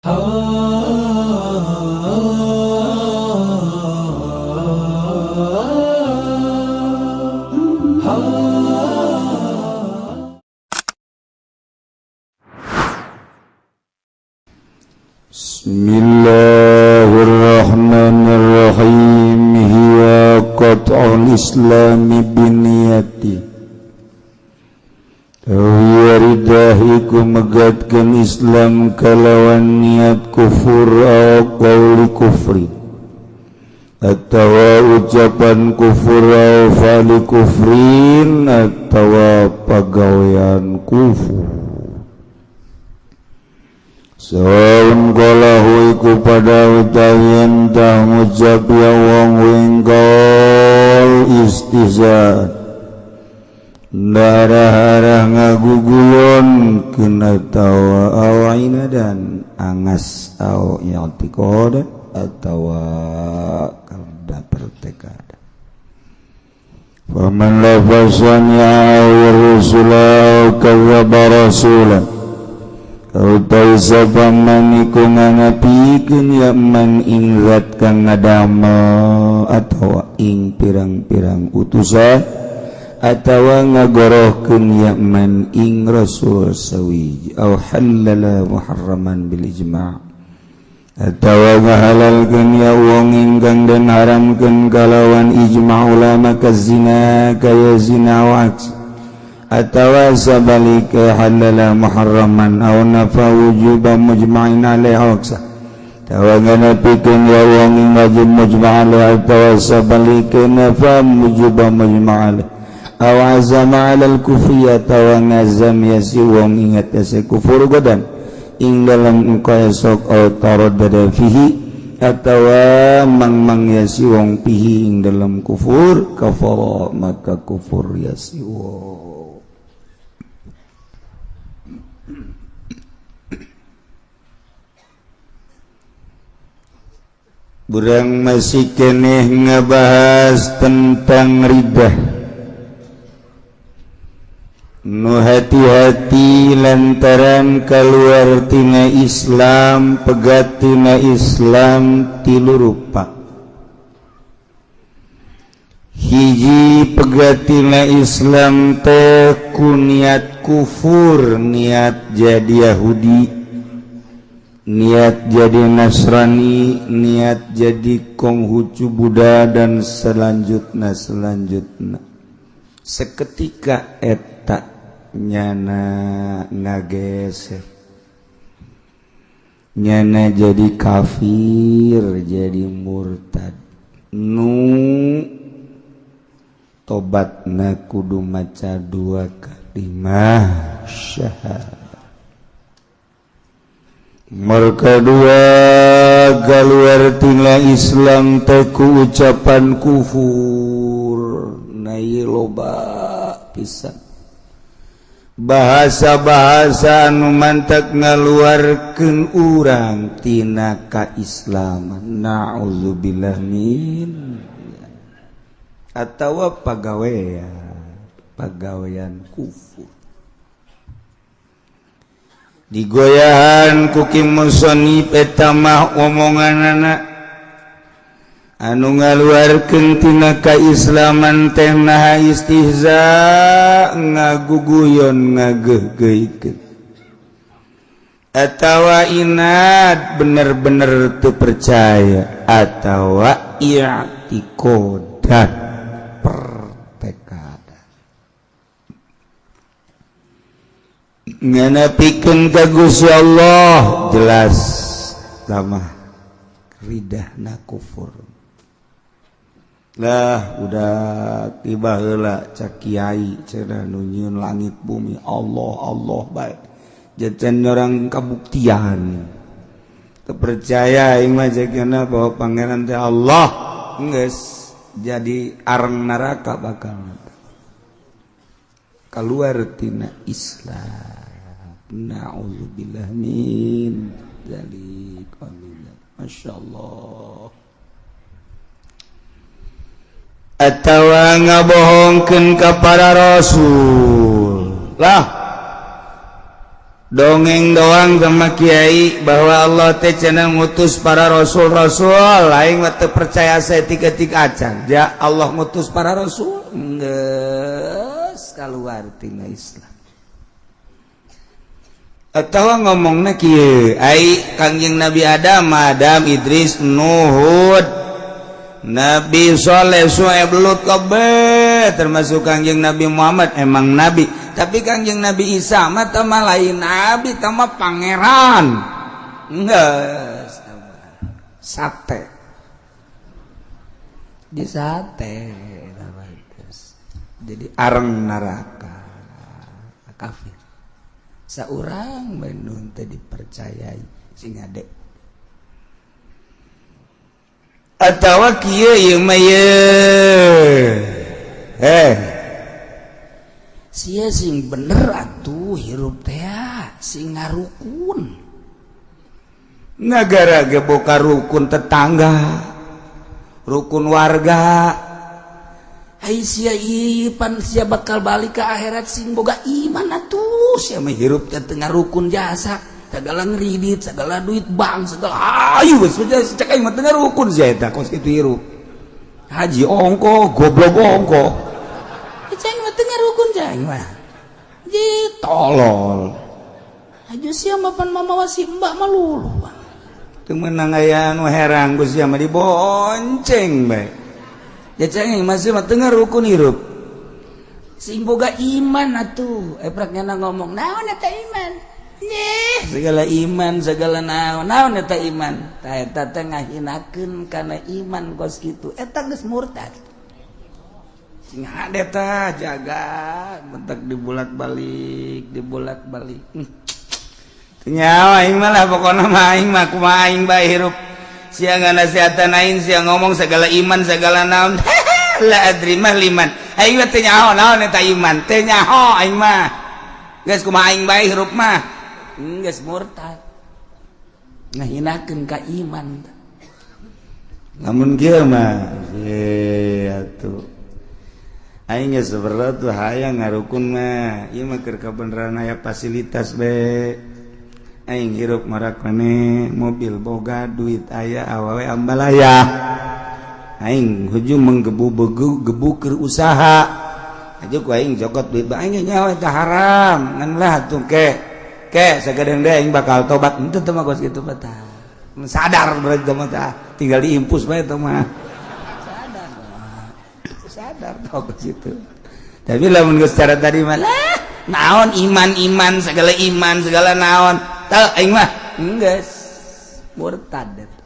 بسم الله الرحمن الرحيم. هي قطع الإسلام بنيته Riddah iku megatkeun Islam kalawan niat kufur aw qauli kufri atawa ucapan kufur aw fa'li kufrin atawa pagawean kufur. Sawaun qalahu iku pada utawi entah ngucap ya wong ing qaul istihza darah-arah ngaguguyon kena tawa awaina dan angas aw i'tiqad atawa karena bertekad. Faman lafasan ya rusula kadzdzaba rasula, utawi sapa man iku nganapikeun ya man ing zat kang ngadamel atawa ing pirang-pirang utusan atawa ngagorohkeun ya man ing rasul sawiji, aw halala muharraman bil ijma' atawa ngahalalkeun ya wong ingkang den haramkeun kalawan ijma' ulama, kazina kaya zina wa atawa sabalika halala muharraman, aw nafa wujuba mujma'in alaihi aksa tawa nganapikeun ya wong ing wajib mujma' alaihi atawa sabalika nafa wujuba mujma' alaihi, aw azama 'alal kufri atawa ngazam ya si wong ingat ya si kufur godan ing dalam engko esok, aw taraddada fihi atawa mang-mang ya si wong fihi ing dalam kufur, kafara maka kufur ya si wong. Burang masih keneh ngebahas tentang riddah. Nu hati-hati lantaran keluar tina Islam, pegat tina Islam tilu rupa. Hiji, pegat tina Islam teh ku niat kufur, niat jadi Yahudi, niat jadi Nasrani, niat jadi Konghucu, Buddha, dan selanjutnya selanjutnya. Seketika eta nyana ngageser, nyana jadi kafir, jadi murtad, nu tobatna kudu maca dua kalimah syahadat. Mereka dua, keluar tina Islam teh ku ucapan kufur. Nah, loba pisan bahasa-bahasa anu mantak ngaluarkeun urang tina kaislaman, naudzubillah min, atawa pagawean pagawean kufur. Digoyahan ku Ki musonif eta mah omonganana anu ngaluarkeun tina kaislaman teh naha istihza, ngaguguyon, ngageuhgeuhkeun, atawa inad, bener-bener teu percaya, atawa i'tiqodan, pertekada nganapikeun ka Gusti Allah. Jelas lamah ridahna kufur lah. Udah tiba heula cak kiai cenah nu nyieun langit bumi Allah, Allah baik jajan orang kabuktian terpercaya aing mah jagana bahwa pangeran teh Allah, geus jadi arang neraka, bakal keluar tina Islam. Na'udzubillah min dzalik. Amin. Masya Allah. Atawa ngabohongkeun ka para rasul lah. Dongeng doang sama kiai bahwa Allah teh cenah ngutus para rasul-rasul, aing mah teu percaya saeutik-eutik acan. Ja Allah ngutus para rasul, geus kaluar tina Islam. Atawa ngomongna kieu, ai Kangjeng Nabi Adam, Adam, Idris, Nuh, Nabi Soleh, Su'aib, Lut kabeh termasuk Kangjeng Nabi Muhammad emang nabi. Tapi Kangjeng Nabi Isa mah teh mah lain nabi, teh mah pangeran. Geus sate. Di sate jadi areng neraka kafir. Saurang Bandung teh dipercayai sing ade. Atawa kieu ieu mah ye. Eh. Sia sing bener atuh hirup teh sing ngarukun. Nagara ge boka rukun tetangga, rukun warga. Ai sia ieu pan sia bakal balik ke akhirat sing boga iman atuh. Sia mah hirup teh teu ngarukun jasa, segala ngridit, segala duit bank, segala ayo geus cek aing mah teu ngarukun sia eta kos kitu hirup. Haji ongko, goblok ongko. Cek aing mah teu ngarukun cek aing mah. Ji tolol. Aja sia mah pan mamawa si mbak mah lulu. Teu meunang aya anu herang ku sia mah dibonceng bae. Ya cek aing masih mah teu ngarukun hirup. Sing boga iman atuh. Eprak nyana ngomong, naon eta iman? Nyeh, segala iman, segala naon, naon eta iman? Tah eta teh ngahinakeun kana iman kos kitu. Eta geus murtad. Sing hade tah jaga, bentak dibolak-balik, dibolak-balik. Teu nyawa aing mah lah pokona mah aing mah kumaha aing bae hirup. Sia nganasihatan aing, sia ngomong segala iman, segala naon. La adri mah liman. Aing mah teu nyaho naon eta iman, teu nyaho aing mah. Geus kumaha aing bae hirup mah. Geus murtad. Ngahinakeun ka iman. Lamun kieu mah, ye atuh. Aing geus berat tuh hayang ngarukun mah. Ieu mah keur kabeneran aya fasilitas be. Aing hirup marak maneh, mobil boga, duit aya, awewe ambalaya. Aing hujung menggebu-gebu gebu keur usaha. Aja ku aing jokot duit bae aing nyawa eta haram. Ngan lah tuh ke. Ke sagedeung deui aing bakal tobat. Henteu teh mah kos kitu mah tah. Sadar berarti teh mah tah. Tinggal diimpus bae teh mah. Sadar. Sadar tau kos kitu. Tapi lamun geus cara tadi mah lah naon iman-iman segala iman segala naon. Teu aing mah geus murtad eta.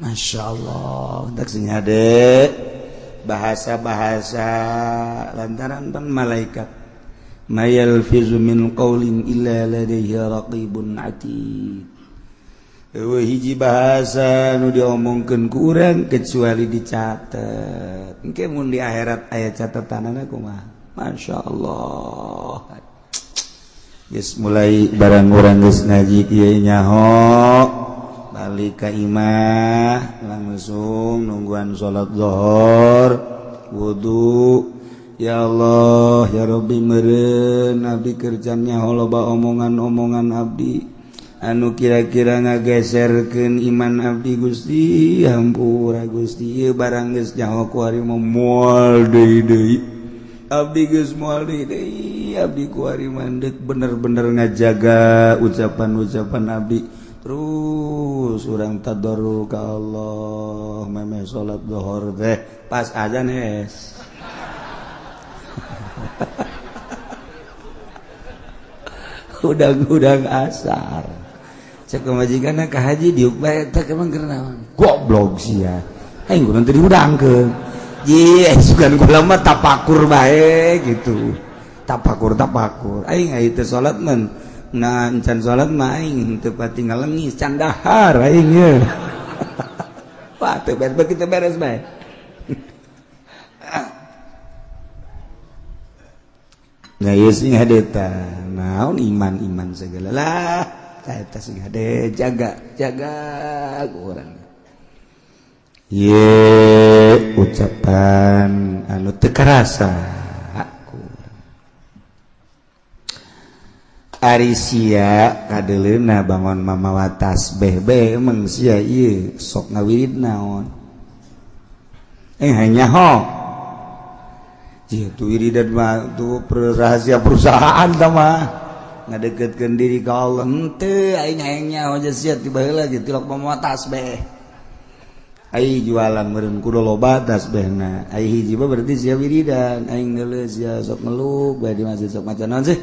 Masya Allah, tak sing hade bahasa-bahasa lantaran pan malaikat ma yalfizu min qaulin illa ladaihi raqibun atid. Eueuh hiji bahasa nu diomongkeun ku urang kecuali dicatet. Engke mun di akhirat aya catatanana kumaha? Masya Allah. Geus mulai barang urang geus ngaji kieu nyaho balik ka imah langsung nungguan salat zuhur, wudu. Ya Allah ya Rabbi, meureun abdi kerjanya loba omongan-omongan abdi anu kira-kira ngageserkeun iman abdi. Gusti, hampura Gusti. Ieu barang geus nyaho ku ari mah moal deui deui abdi, geus moal deui deui abdi ku ari mah bener-bener ngajaga ucapan-ucapan abdi. Terus urang tadarru ka Allah memeh salat zuhur teh, pas azan es udang-udang asar. Cek pamajikanna ka haji diuk bae teh emang keur naon? Goblok sia, aing kudu teu diudangkeun. Ji sugan kula mah tapakur bae gitu, tapakur tapakur aing aya teu salat men. Nah, encan salat mah aing teu pati ngalengis, can dahar aing ye. Wah, teu beres begitu, beres bae. Nah, ieu sing hade tah naon iman-iman segala lah. Eta sing hade jaga, jaga ku urang. Ye ucapan anu teu karasa ku urang. Ari sia kadeleuna bangun mamawa tasbeh be, emang sia ieu sok ngawirid naon? Eh, hanya ho. Itu wiridan mah tuh rahasia perusahaan tah mah, ngadeketkeun diri ka Allah. Henteu, aing hayang nyaho sia ti baheula ge tilok mamawa tasbeh. Ai jualan meureun kudu loba tasbehna. Ai hiji mah berarti sia wiridan. Aing neuleuh sia sok ngeluk bae di masjid, sok maca naon sih?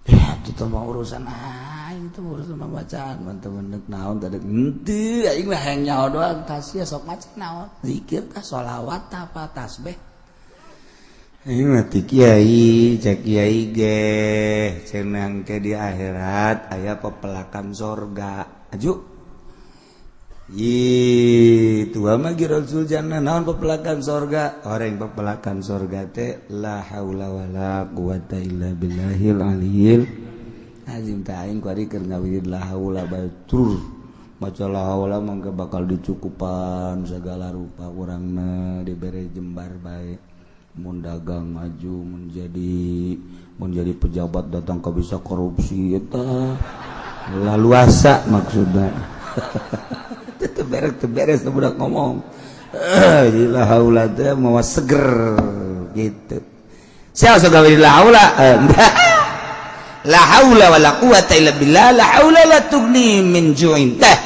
Ya, itu mah urusan aing, itu urusan bacaan teman-teman naon tadi. Henteu, aing mah hayang nyaho doang, tah sia sok maca naon? Zikir tah, sholawat tah, apa tasbih? Aing mah ti kiai, cek kiai ge cenah ke di akhirat aya pepelakan sorga. Aju. Ih, tua mah Rasul jannah, naon pepelakan sorga? Orang pepelakan sorga teh la haula wala quwata illa billahil aliyil azim. Tah, aing kuari keur ngawirid la haula bae tur maca la haula, mangga bakal dicukupan segala rupa, urangna dibere jembar bae. Mun dagang maju, menjadi pejabat datang ke bisa korupsi eta laluasa maksudna. Teu beres, teu beres teu budak ngomong. La haula teh mawa seger gitu. Sia sok gawe la haula. La haula wala quwata illa billah, la haula la tughni min ju'in. Teh.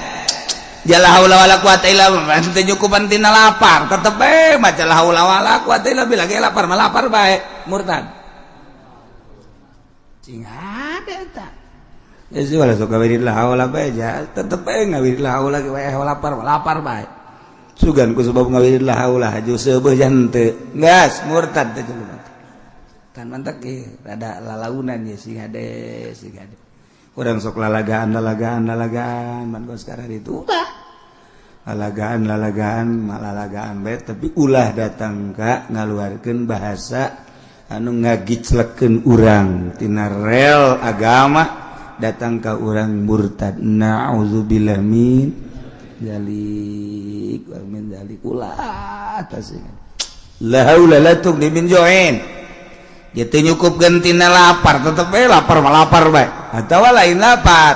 Ya, la haula wala quwata illa billah teu nyukupan tina lapar, tetep bae maca la haula wala quwata illa billah ge lapar mah lapar bae, murtad. Cing ada eta. Ya sih, wala sok gawe la haula bae ja, tetep bae ngawirid la haula ge wae lapar lapar bae. Sugan ku sebab ngawirid la haula haju seubeuh jan teu. Gas murtad teh jelema. Kan mantak ge rada lalaunan ya, sing hade, sing hade. Urang sok lalagaan lalagaan lalagaan man sekarang itu ulah lalagaan lalagaan lalagaan bae, tapi ulah datang ka ngaluarkeun bahasa anu ngagiclekeun urang tina rel agama, datang ka urang murtad, naudzubillah min dzalik wa min dzalik. Ulah tasing la haula la tughni min ju'in gitu, nyukupkeun tina lapar, tetep bae lapar mah lapar bae atawa lain lapar.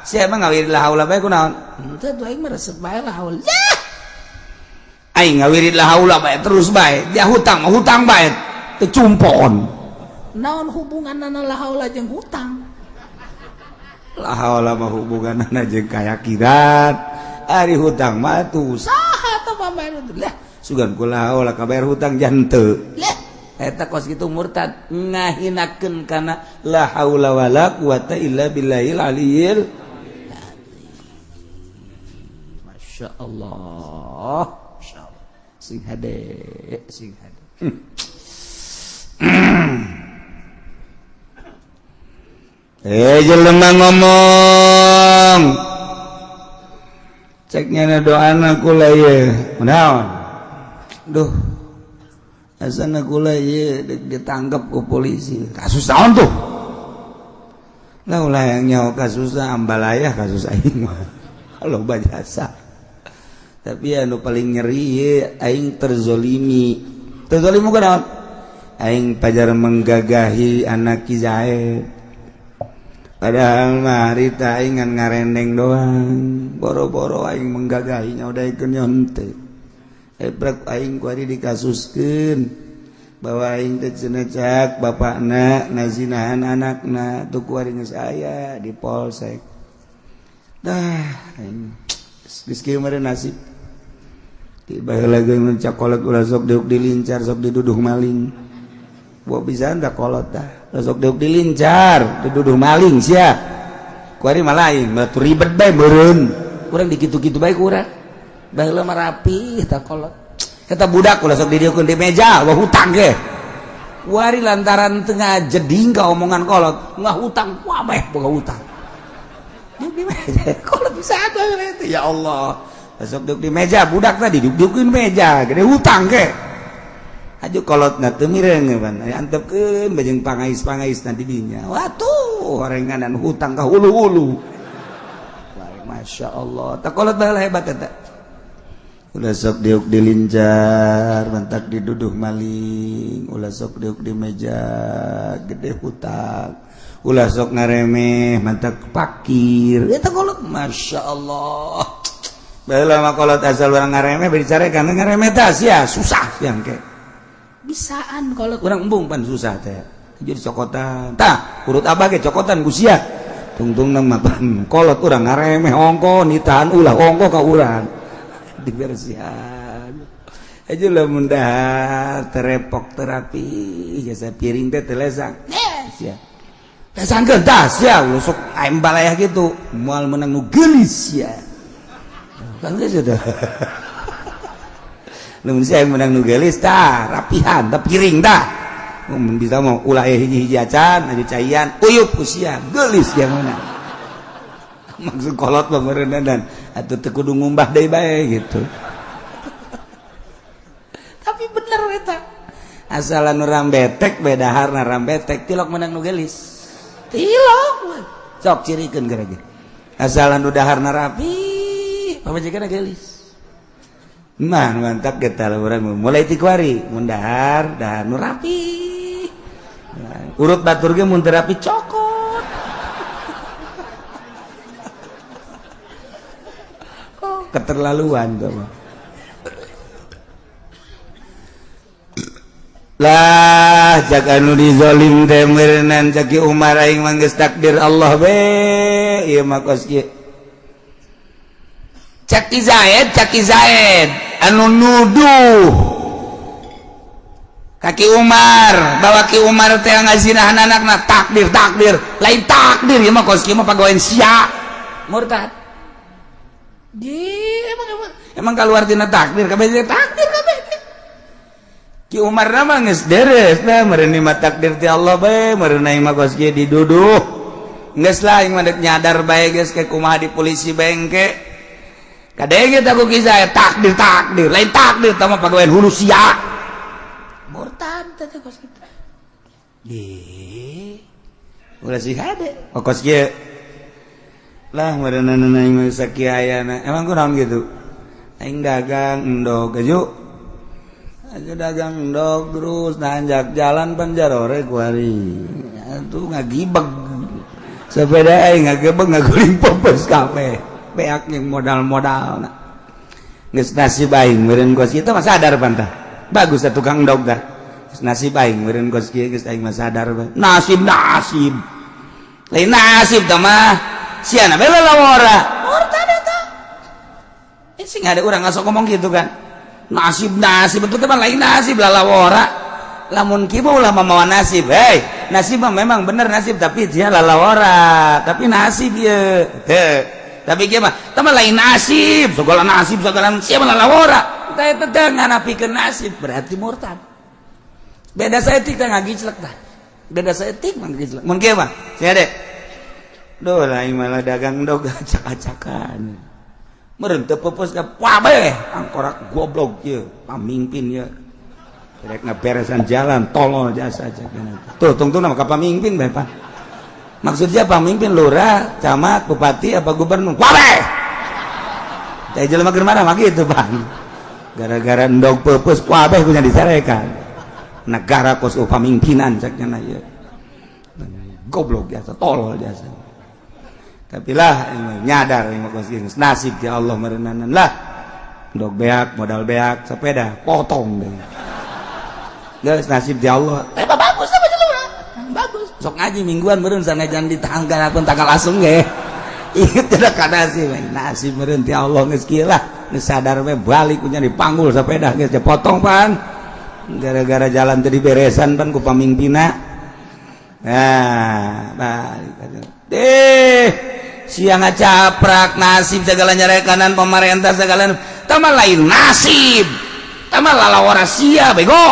Sia emang ngawirid la haula bae kunaon? Henteu tuh, aing mah resep bae la haula. Aing ngawirid la haula bae terus bae, dia hutang mah hutang bae teu cumpon. Naon hubunganna la haula jeung hutang? La haula mah hubunganna jeung keyakinan, ari hutang mah tuh saha tah pambayar lah? Sugan ku la haula kabayar hutang jante. Lah. Eta kos kitu murtad, ngahinakeun kana la haula wala quwata illa billahil aliyil. Masya Allah, Masya Allah, sing hade, sing hade. Eh, jelema ngomong ceknya doana kula ye naon? Duh, asana kula ye ditangkap ku polisi. Kasus naon tuh? Lah, ulah yang nyawa kasus ambalaya, kasus aing mah kalau jasa. Tapi anu paling nyeri ye aing terzolimi. Terzolimi kunaon? Aing pajar menggagahi anak Ki Zaid, padahal mah harita aing ngan ngarendeng doang. Boro-boro aing menggagahinya, udah ikut nyonte ebrek aing kuari dikasuskeun bahwa aing teh cenah cak bapakna ngazinahan anakna tuh. Kuari geus aya di polsek dah. Aing geus kieu meureun nasib. Tiba lagi mencak kolot, ulah sok diuk dilincar, sok diduduh maling. Buat bisa anda kolot dah, ulah sok diuk dilincar, diduduh maling sia. Kuari mah lain, batu ribet bae meureun. Kurang dikitu-kitu bae kurang. Baheula mah rapi eta kolot. Eta budak ulah sok didieukeun di meja, wah hutang ge. Kuari lantaran tengah jeding ka omongan kolot, nggak hutang, wah bae boga hutang. Diuk di meja, kolot bisa ada itu ya Allah. Sok diuk di meja, budak tadi diuk-diukeun meja, gede hutang ge. Aju kolot na teu mireng pan, antepkeun bajeng pangais-pangais nanti dinya. Watuh, orenganan hutang ka hulu-hulu. Masya Allah, tak kolot baheula hebat eta. Ulah sok diuk dilincar, mantak diduduh maling. Ulah sok diuk di meja, gede hutang. Ulah sok ngaremeh mantak pakir eta kolot Masya Allah. Baheula mah kolot asal urang ngaremeh bari dicarekan ngaremeh teh sia susah yang ke. Bisaan kolot urang embung pan susah teh. Jadi cokotan. Tah, urut abah ge cokotan ku sia. Tungtungna mah pan kolot urang ngaremeh ongko nitahan ulah ongko ka urang. Dibersihan. Aja lamun dahar terepok terapi jasa piring teh teu lesang. Sia. Lesangkeun tah sia sok aing balayah gitu moal menang nu geulis sia. Kan geus teh. Lamun sia menang nu geulis tah rapihan tah piring tah. Mun bisa mau ulah hiji-hiji acan aju caian uyup ku sia geulis sia mana. Maksud kolot mah meureunna atuh teu kudu ngumbah deui bae gitu. Tapi bener eta. Asalan urang betek bedaharna rambetek tilok menang nu geulis. Tilok sok cirikeun geura ge. Asalan nu daharna rapi pamajikanna geulis. Mah mantap kita urang mulai ti kuari mun dahar dahar nu rapi. Urut batur ge mun teu rapi cokot. Oh, keterlaluan tuh mah. Lah cak anu dizolim teh meureunan cak Ki Umar aing mah geus takdir Allah be ieu mah kos kieu. Cak Ki Zaid anu nuduh ka Ki Umar bahwa Ki Umar teh ngazinahan anakna takdir takdir lain takdir ieu mah kos kieu mah pagawean sia murtad. Di emang keluar tina takdir kabeh takdir kabeh. Ki Umar nama geus deres nah meureun mah takdir ti Allah bae meureun aing mah kos kieu diduduh geus lah aing mah deuk nyadar bae geus ke kumaha di polisi bengke kadenge tah ku kisah takdir takdir lain takdir tah mah pagawean hulu sia murtad teh kos kitu di ulah sih hade kos kieu lah meureun aing mah sakieu ayana emang kunaon kitu aing dagang endog aju aja dagang endog terus nanjak jalan panjarore kuari tuh ngagibeg sepeda aing ngagebeg ngaguling popes kabeh beak yang modal-modal geus nasib aing meureun kos kitu mah sadar pantah bagus atuh tukang endog tah geus nasib aing meureun kos kieu geus aing mah sadar nasib nasib lain nasib tah mah sia na bae lalawora murtad eta sing ada urang ngasok ngomong gitu kan nasib nasib betul teman lain nasib lalawora lamun kieu ulah mamawa nasib hei nasib mah memang bener nasib tapi dia lalawora tapi nasib ye teu tapi kieu mah teman lain nasib segala nasib segala siapa lalawora teh teh nganapikeun nasib berarti murtad beda saeutik teh ngagiclek tah beda saeutik mah ngagiclek mun kieu mah sia deh duh lain malah dagang dog acak-acakan meureun teu peupeus ka kabeh angkorak goblok ieu pamimpin ieu rek ngaberesan jalan tolol jasa cek tuh tungtungna mah ka pamimpin bae Pak maksudnya pamimpin lurah camat bupati apa gubernur kabeh teh jelema keur marah mah kitu Bang gara-gara endog peupeus kabeh kunya dicarekan negara kos pamimpinan cek nya ieu goblok jasa tolol jasa tapi lah nyadar nasib ya Allah merenanan lah ndog beak modal beak sepeda potong deh geus nasib di Allah eh bagus apa jelema bagus sok ngaji mingguan meureun sanajan di tanggal pun tanggal asung ge ieu tidak ka nasib nasib meureun ti Allah geus kieu lah geus sadar we balik punya dipanggul sepeda geus dipotong pan gara-gara jalan teu diberesan pan ku pamimpinna nah balik deh siang ngacaprak nasib segala nyarekanan pemerintah segala tama lain nasib tama lalawara sia bego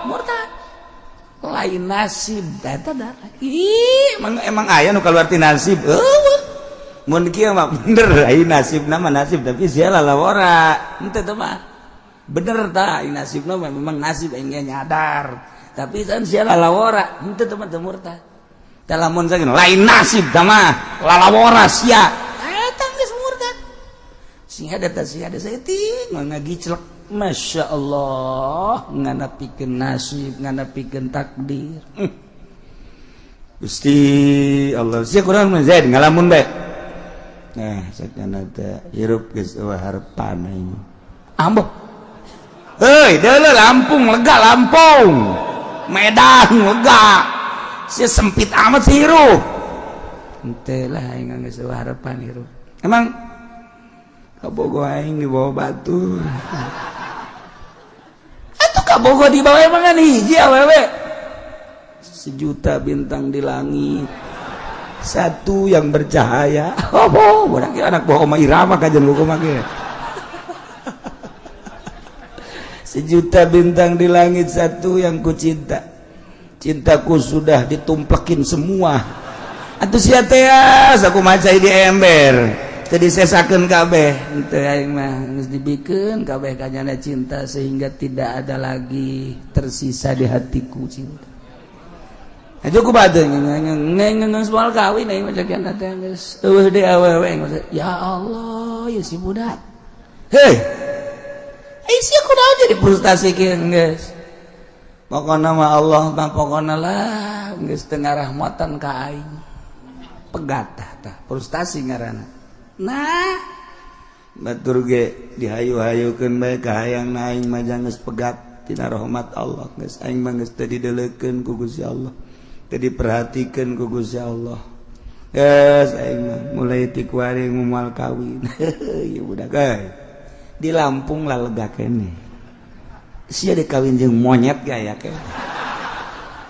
murtad lain nasib eta darah ih emang aya nu kaluar ti nasib eueuh mun kieu mah bener ai nasibna mah nasib tapi sia lalawara henteu teh mah bener tah ai nasibna mah memang nasib aing ge nyadar tapi kan sia lalawara henteu teh mah teu murtad lamun lain nasib mah lalawara sia eta geus murtad sing ada teh sing ada saeutik ngagiclek Masya Allah nganapikeun nasib nganapikeun takdir. Gusti Allah sia kurang mah Zaid ngalamun bae. Nah, sakana teh hirup geus eueuh harepan aing. Ambo. Heuy, deuleu Lampung lega Lampung. Medan lega. Sia sempit amat sih hirup. Henteu lah aing geus eueuh harepan hirup. Emang kabogo aing di bawah batu. Atuh kabogo di bawah emang kan hiji awewe. Sejuta bintang di langit, satu yang bercahaya. Oh, budak anak bawa Oma Irama kajian buku mah. Sejuta bintang di langit, satu yang ku cinta, cintaku sudah ditumplekin semua. Atuh sia teh aku maca di ember jadi sesakeun kabeh. Henteu, aing mah geus dibikeun kabeh kanyana cinta sehingga tidak ada lagi tersisa di hatiku cinta. Aja ku bade nges moal kawin aing mah ceuk teh geus eueuh deui awewe. Ya Allah, ya si budak. Hei. Ai sia kunaon jadi frustasi kieu? Geus. Pokona mah Allah mah pokona lah geus teu ngarahmatan ka aing. Pegat tah tah frustasi ngaranna. Nah, batur ge dihayu-hayukeun bae ka hayang aing mah geus pegat tina rahmat Allah. Geus aing mah geus teu dideulekeun ku Gusti Allah. Diperhatikan ku Gusti Allah. Yes, aing mah mulai ti kuari moal kawin. Ya budak euy. Di Lampung lah lega kene. Sia dikawin jeung monyet gaya ke.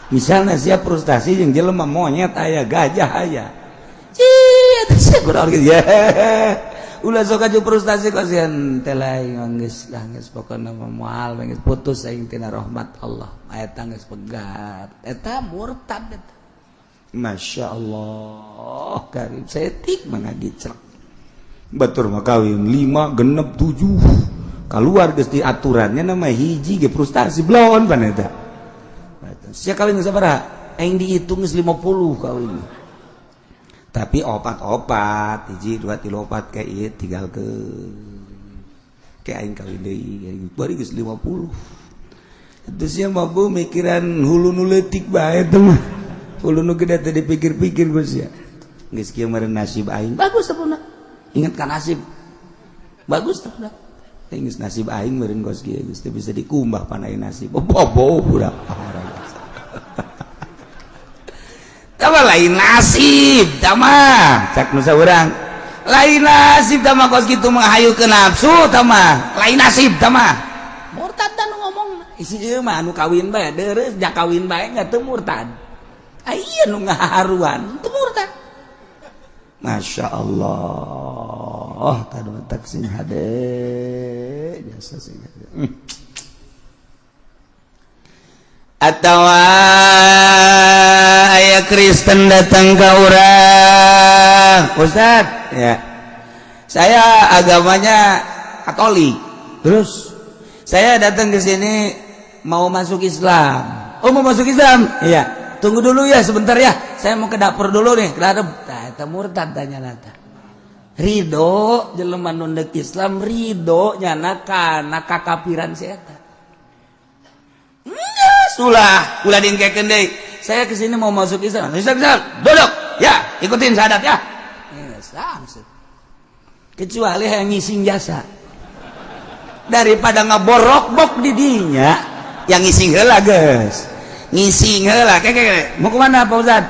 Misalnya sia frustasi jeung jelema monyet aya, gajah aya. Cia sia kurang gitu ya. Ulah sok aju frustasi kasihan teh lain geus lah geus pokona mah moal geus putus aing tina rahmat Allah. Eta geus pegat. Eta murtad eta. Masya Allah karim setik mangagicrek. Batur mah kawin 5 genep 7 keluar geus di aturannya nama hiji ge frustasi belon pan eta. Sia kawin sabaraha? Aing dihitung geus 50 kawin. Tapi opat-opat, hiji dua tilu opat kayak ieu tinggal ke kayak aing kawin deui aing bari geus 50. Itu sia mah bu mikiran hulu nu leutik bae teh mah. Hulu nu gede teh dipikir-pikir geus sia. Geus kieu meureun nasib aing. Bagus teh. Ingat kan nasib. Bagus teh. Geus nasib aing meureun kos kieu geus teu bisa dikumbah panai nasib. Bobo budak. Tama lain nasib tama cak nu saurang. Lain nasib tama kos kitu menghayu ke nafsu tama. Lain nasib tama. Murtad dan ngomong isi ieu mah anu kawin bae deureuh ja kawin bae nya teu murtad. Aya nu ngaharuan teu murtad. Masya Allah, tadu tak sing hade jasa sing hade. Atau aya Kristen datang ke urang, "Ustad ya, saya agamanya Katolik, terus saya datang ke sini mau masuk Islam." "Oh, mau masuk Islam?" "Iya." "Tunggu dulu ya sebentar ya, saya mau ke dapur dulu nih, ke dapur." Nah, eta murtad tanya nata. Ridho jelema nu Islam, ridho nyana kana kakafiran si eta. Sulah ulah dingkekeun deui. "Saya kesini mau masuk Islam." "Islam, Islam, duduk ya, ikutin syahadat ya." Islam kecuali yang ngising jasa daripada ngaborok-bok di dinya yang ngising heula geus ngising heula. Kayak, "Mau kemana, Pak Ustad?"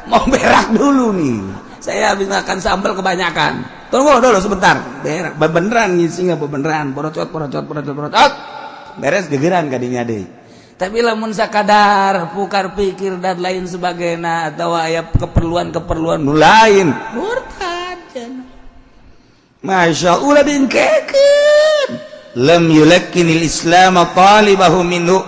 "Mau berak dulu nih, saya habis makan sambal kebanyakan, tunggu dulu sebentar." Berak beneran, ngising apa beneran, borocot borocot borocot borocot, beres gegeran kadinya deh. Tapi lamun sakadar pukar pikir dan lain sebagainya atau aya keperluan-keperluan nu lain, murtad. Masya Allah, dingkekeun. Lam yulakkinil Islam talibahu minhu,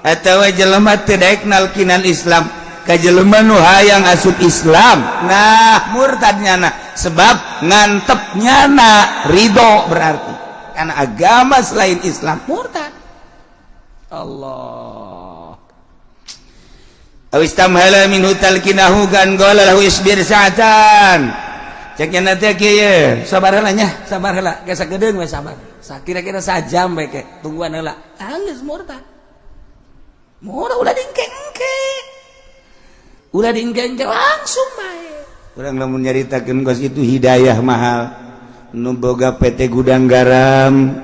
atawa jelema teu daek nalkinan Islam ka jelema nu hayang asup Islam. Nah, murtad nyana sebab ngantep nyana ridho berarti karena agama selain Islam murtad. Allah. Aw istamhala minhu talkinahu kan qala lahu isbir sa'atan. Cek nya teh kieu, sabar heula nya, sabar heula, ge sakedeung we sabar. Kira-kira sajam we ke, tungguan heula. Ah, geus murtad. Murtad ulah dingke-engke. Ulah diengke-engke, langsung bae. Urang lamun nyaritakeun kos itu hidayah mahal, nu boga PT Gudang Garam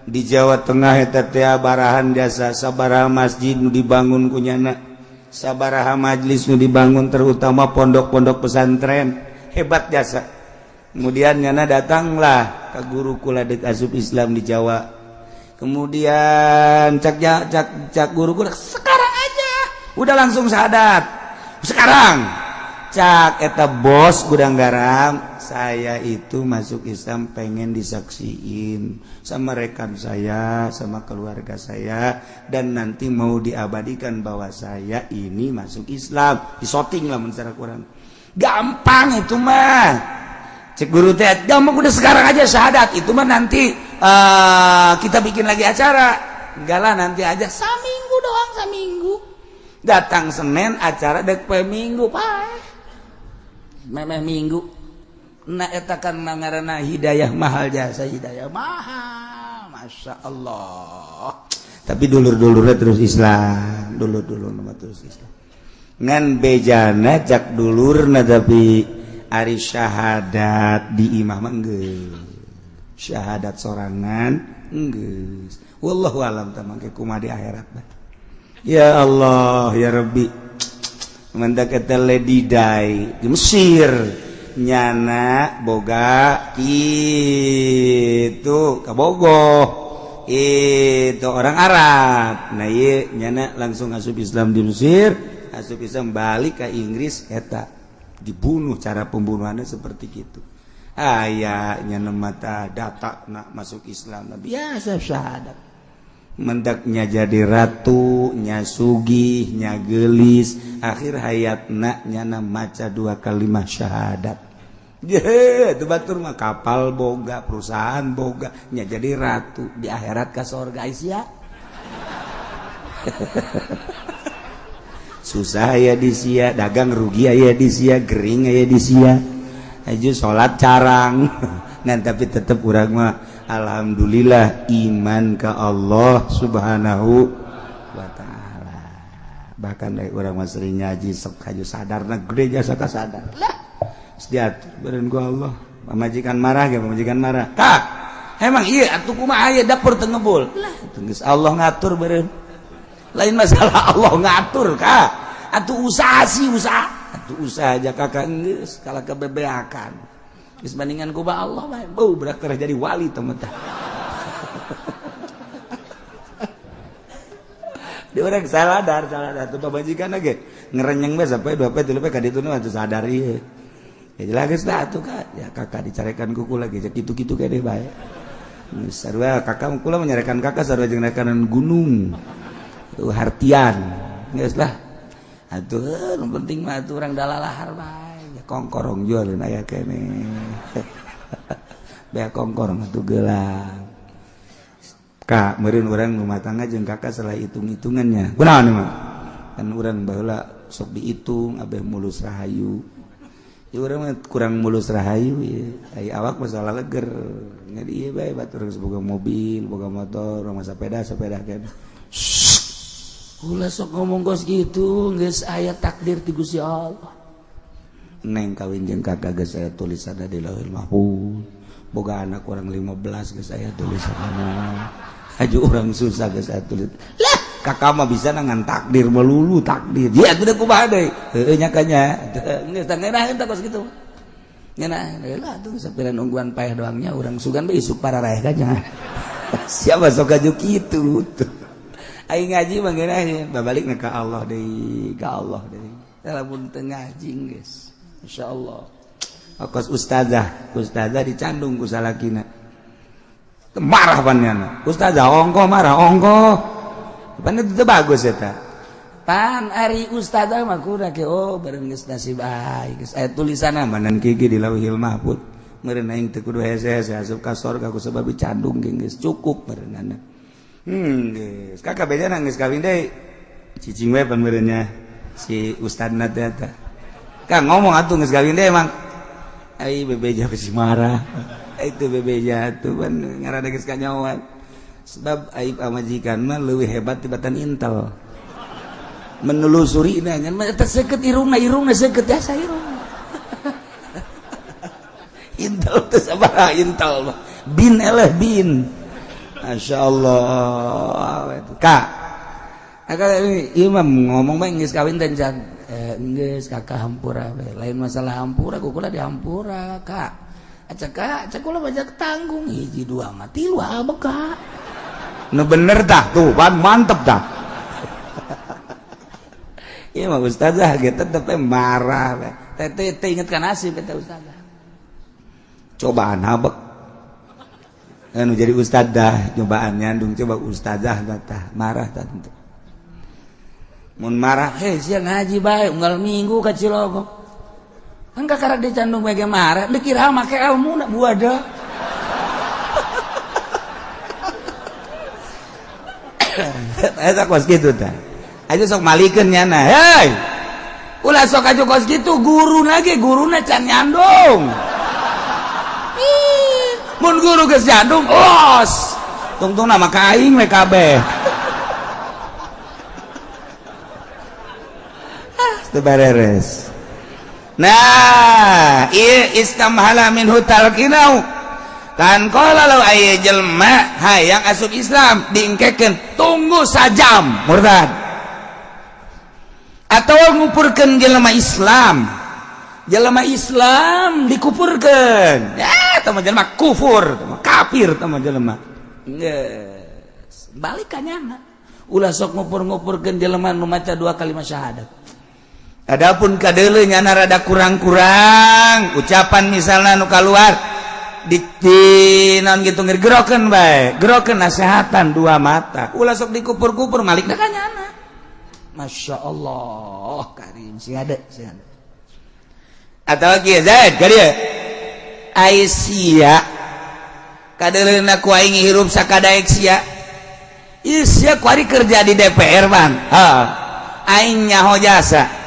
di Jawa Tengah eta teh barahan jasa, sabaraha masjid nu dibangun ku nyana, sabaraha majlis nu dibangun, terutama pondok-pondok pesantren, hebat jasa. Kemudian nyana datanglah ke guru kula dek asup Islam di Jawa. Kemudian cak cak cak guru kula, "Sekarang aja udah langsung syahadat sekarang." Cak eta bos Gudang Garam, "Saya itu masuk Islam pengen disaksiin sama rekan saya, sama keluarga saya, dan nanti mau diabadikan bahwa saya ini masuk Islam, disoting lah secara kurang gampang itu mah." Cek guru teh, "Gampang, udah sekarang aja syahadat. Itu mah nanti kita bikin lagi acara." "Enggak lah, nanti aja." Saminggu doang, saminggu. Datang Senin, acara dek Minggu, Pak, memeh Minggu. Nah, eta kan ngaranna hidayah mahal jasa, hidayah mahal, masya Allah. Tapi dulur-dulurnya terus Islam, dulur-dulur nama terus Islam, ngan bejana cak dulurna, tapi ari syahadat di imah mah geus syahadat sorangan geus. Wallahu alam tah mangke kumaha di akhirat. Ya Allah, ya Rabbi. Mendak eta Lady Di di Mesir, nyana boga gitu kabogoh itu orang Arab. Nah, iya, nyana langsung asup Islam di Mesir, asup Islam, balik ke Inggris, eta dibunuh. Cara pembunuhannya seperti gitu. Aya nyana mata data nak masuk Islam, nah, biasa syahadat, mendaknya jadi ratu nya, sugih nya, gelis. Akhir hayatna nyana maca dua kalimat syahadat. Ye, itu batur mah kapal boga, perusahaan boga, nya jadi ratu, di akhirat ke surga sia. Susah ya di sia, dagang rugi ya di sia, gering ya di sia, aja salat carang. Nah, tapi tetap urang mah alhamdulillah iman ke Allah Subhanahu wa Ta'ala. Bahkan dari urang mah sering ngaji, sok haju sadar, nah, gede jasa ka sadar lah diatur beren ku Allah. Pamajikan marah ge, pamajikan marah, "Kak, emang iya atuh kumaha aya dapur teu ngebul?" Lah, geus Allah ngatur beren, lain masalah Allah ngatur kak. Atuh usaha sih, usaha atuh, usaha aja kakak geus kalah kebebeakan geus bandingan ku ba Allah bae bau berak jadi wali teman tah. Di orang saladar saladar tuh pamajikan ge ngerenyeng bae sampai dua poe tilu poe ka ditu mah sadar ieu. Ya jelas geus lah atuh kak, ya kakak dicarekan kuku lagi kitu-kitu kene bae. Sarua kakak kula menyarekan kakak sarua jeung rekanan gunung hartian geus lah atuh. Nu penting mah atuh urang dalalahar bae, kongkorong jualin aya kene bea kongkorong atuh gelang. Kak, meureun urang rumah tangga jeung kakak salah hitung-hitungannya. Kunaon mah kan urang baheula sok dihitung abeh mulus rahayu ya, urang mah kurang mulus rahayu ya. Ai awak masalah leger jadi ieu bae, batur geus boga mobil, boga motor, urang mah sepeda sepeda kan. Ulah sok ngomong kos gitu, geus aya takdir ti Gusti Allah. Neng kawin jeung kakak geus aya tulisanna di Lauhil Mahfuz. Boga anak kurang 15 geus aya tulisanna. Haju urang susah geus aya tulis. Lah, kakak mah bisa ngan takdir melulu takdir. Ya atuh kumaha deui? Heueuh nya kanya. Geus tah ngeunaheun tah kos kitu. Ngeunah lah atuh sapira nungguan paeh doangnya urang sugan bae isuk pararaeh kanya. Siapa sok aju kitu tuh. Aing ngaji mah ngeunaheun, babalikna ka Allah deui, ka Allah deui. Lamun teu ngaji geus. Insyaallah. Kos ustazah, ustazah dicandung ku salakina. Marah panjana. Ustazah ongko marah ongko. Pan itu bagus eta. Pan ari ustazah mah kudu ke oh bareng geus nasib aing geus aya tulisanna. Manan gigi di Lauhil Mahfuz. Meureun aing teu kudu hese-hese asup ka sorga ku sebab dicandung ge geus cukup meureunana. Geus. Kakak bejana geus kawin deui. Cicing we pan meureunnya si ustadna teh eta. Kang ngomong atuh geus kawin deui emang. Ai bebeja besi marah. Itu bebeja tuh pan ngaranna geus kanyawan. Sebab aib pamajikan mah leuwih hebat tibatan intel. Menelusuri nya eta seukeut irungna, irungna seukeut jasa irung. Intel teh sabaraha intel mah. Bin eleh bin. Masya Allah. Kak, Akak ieu mah ngomong bae geus kawin teh can. Geus kakak hampura we. Lain masalah hampura, ku kula dihampura, Kak. Aca kak, cek kula banyak tanggung hiji dua mah tilu abek kak. Nu bener tah tuh, pan mantep tah. Iya mah ustazah gitu tetep marah we. Teh teh inget kan nasib eta ustazah. Cobaan habek. Anu jadi ustazah cobaan nyandung coba ustazah tah marah tah tentu. Mun marah, heh sia ngaji bae unggal minggu ka Cilogok. Kan kakara dicandung bae marah, dikira make ilmu na buada. Eta kos kitu tah. Aja sok malikeun nyana. Hei. Ulah sok aju kos kitu guru lagi, guruna can nyandung. Ih, mun guru geus nyandung, los. Tungtungna mah ka aing we kabeh. Teu beres. Nah, ieu istamhala minhu talqinau. Kan qala law aya jelema hayang asup Islam diengkekeun tunggu sajam murtad. Atau ngupurkeun jelema Islam. Jelema Islam dikupurkeun. Ya, eta mah jelema kufur, eta mah kafir eta mah jelema. Geus, balik ka nyana. Ulah sok ngupur-ngupurkeun jelema nu maca dua kalimat syahadat. Adapun kadeuleu nyana rada kurang-kurang ucapan misalna nu kaluar di naon gitu gerokeun bae, gerokeun nasehatan dua mata. Ulah sok dikupur-kupur malik ka nyana. Masya Allah, karim si ada, si ada. Atau kieu Zaid ka dieu. Ai sia kadeuleuna ku aing hirup sakadaek sia. Ieu sia kuari kerja di DPR ban. Heeh. Aing nyaho jasa.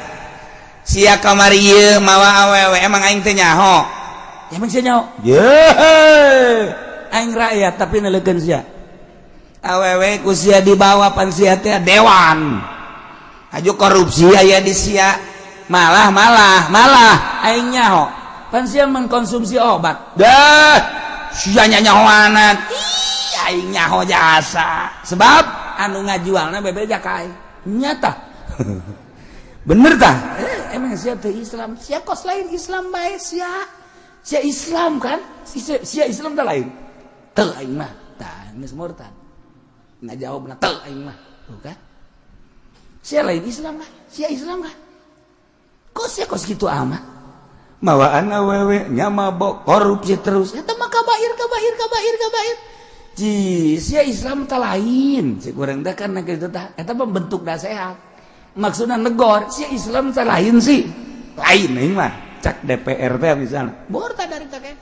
Sia kamari ieu mawa awewe emang aing teh nyaho. Emang sia nyaho? Ye. Aing rakyat tapi neleukeun sia. Awewe ku sia dibawa pan sia teh dewan. Aju korupsi aya di sia. Malah malah malah aing nyaho. Pan sia mengkonsumsi obat. Dah sia nyahoanan. Ih, aing nyaho jasa. Sebab anu ngajualna bebeja ka aing. Nyata. Bener tah? Emang sia teh Islam, sia kos lain Islam bae sia. Sia Islam kan? Sia Islam teh lain. Teu aing mah. Tah geus murtad. Ngajawabna teu aing mah. Tuh kan? Sia lain Islam kan? Sia Islam kan? Kok sia kos kitu amat? Mawaan awewe nya mabok korupsi terus. Eta mah kabair kabair kabair kabair. Ji, sia Islam teh lain. Si kurang teh kan kitu tah. Eta mah bentuk nasehat. Maksudna negor, sia Islam teh lain sih. Lain aing mah. Cak DPR teh misalnya. Murtad dari teh.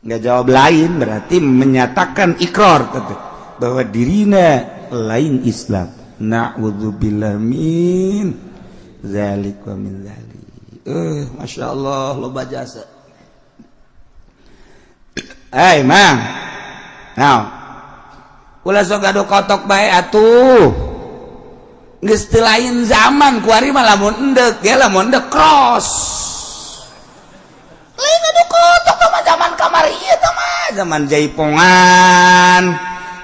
Nggak jawab lain berarti menyatakan ikrar teteh bahwa dirina lain Islam. Na'udzubillah min zalik wa min zalik. Masya Allah loba jasa. Hei mang, now, ulah sok gaduh kotok bae atuh. Geus teu lain zaman kuari mah lamun endek ge lamun endek cross. Lain gaduh kotok teh mah zaman kamari ieu teh mah zaman jaipongan.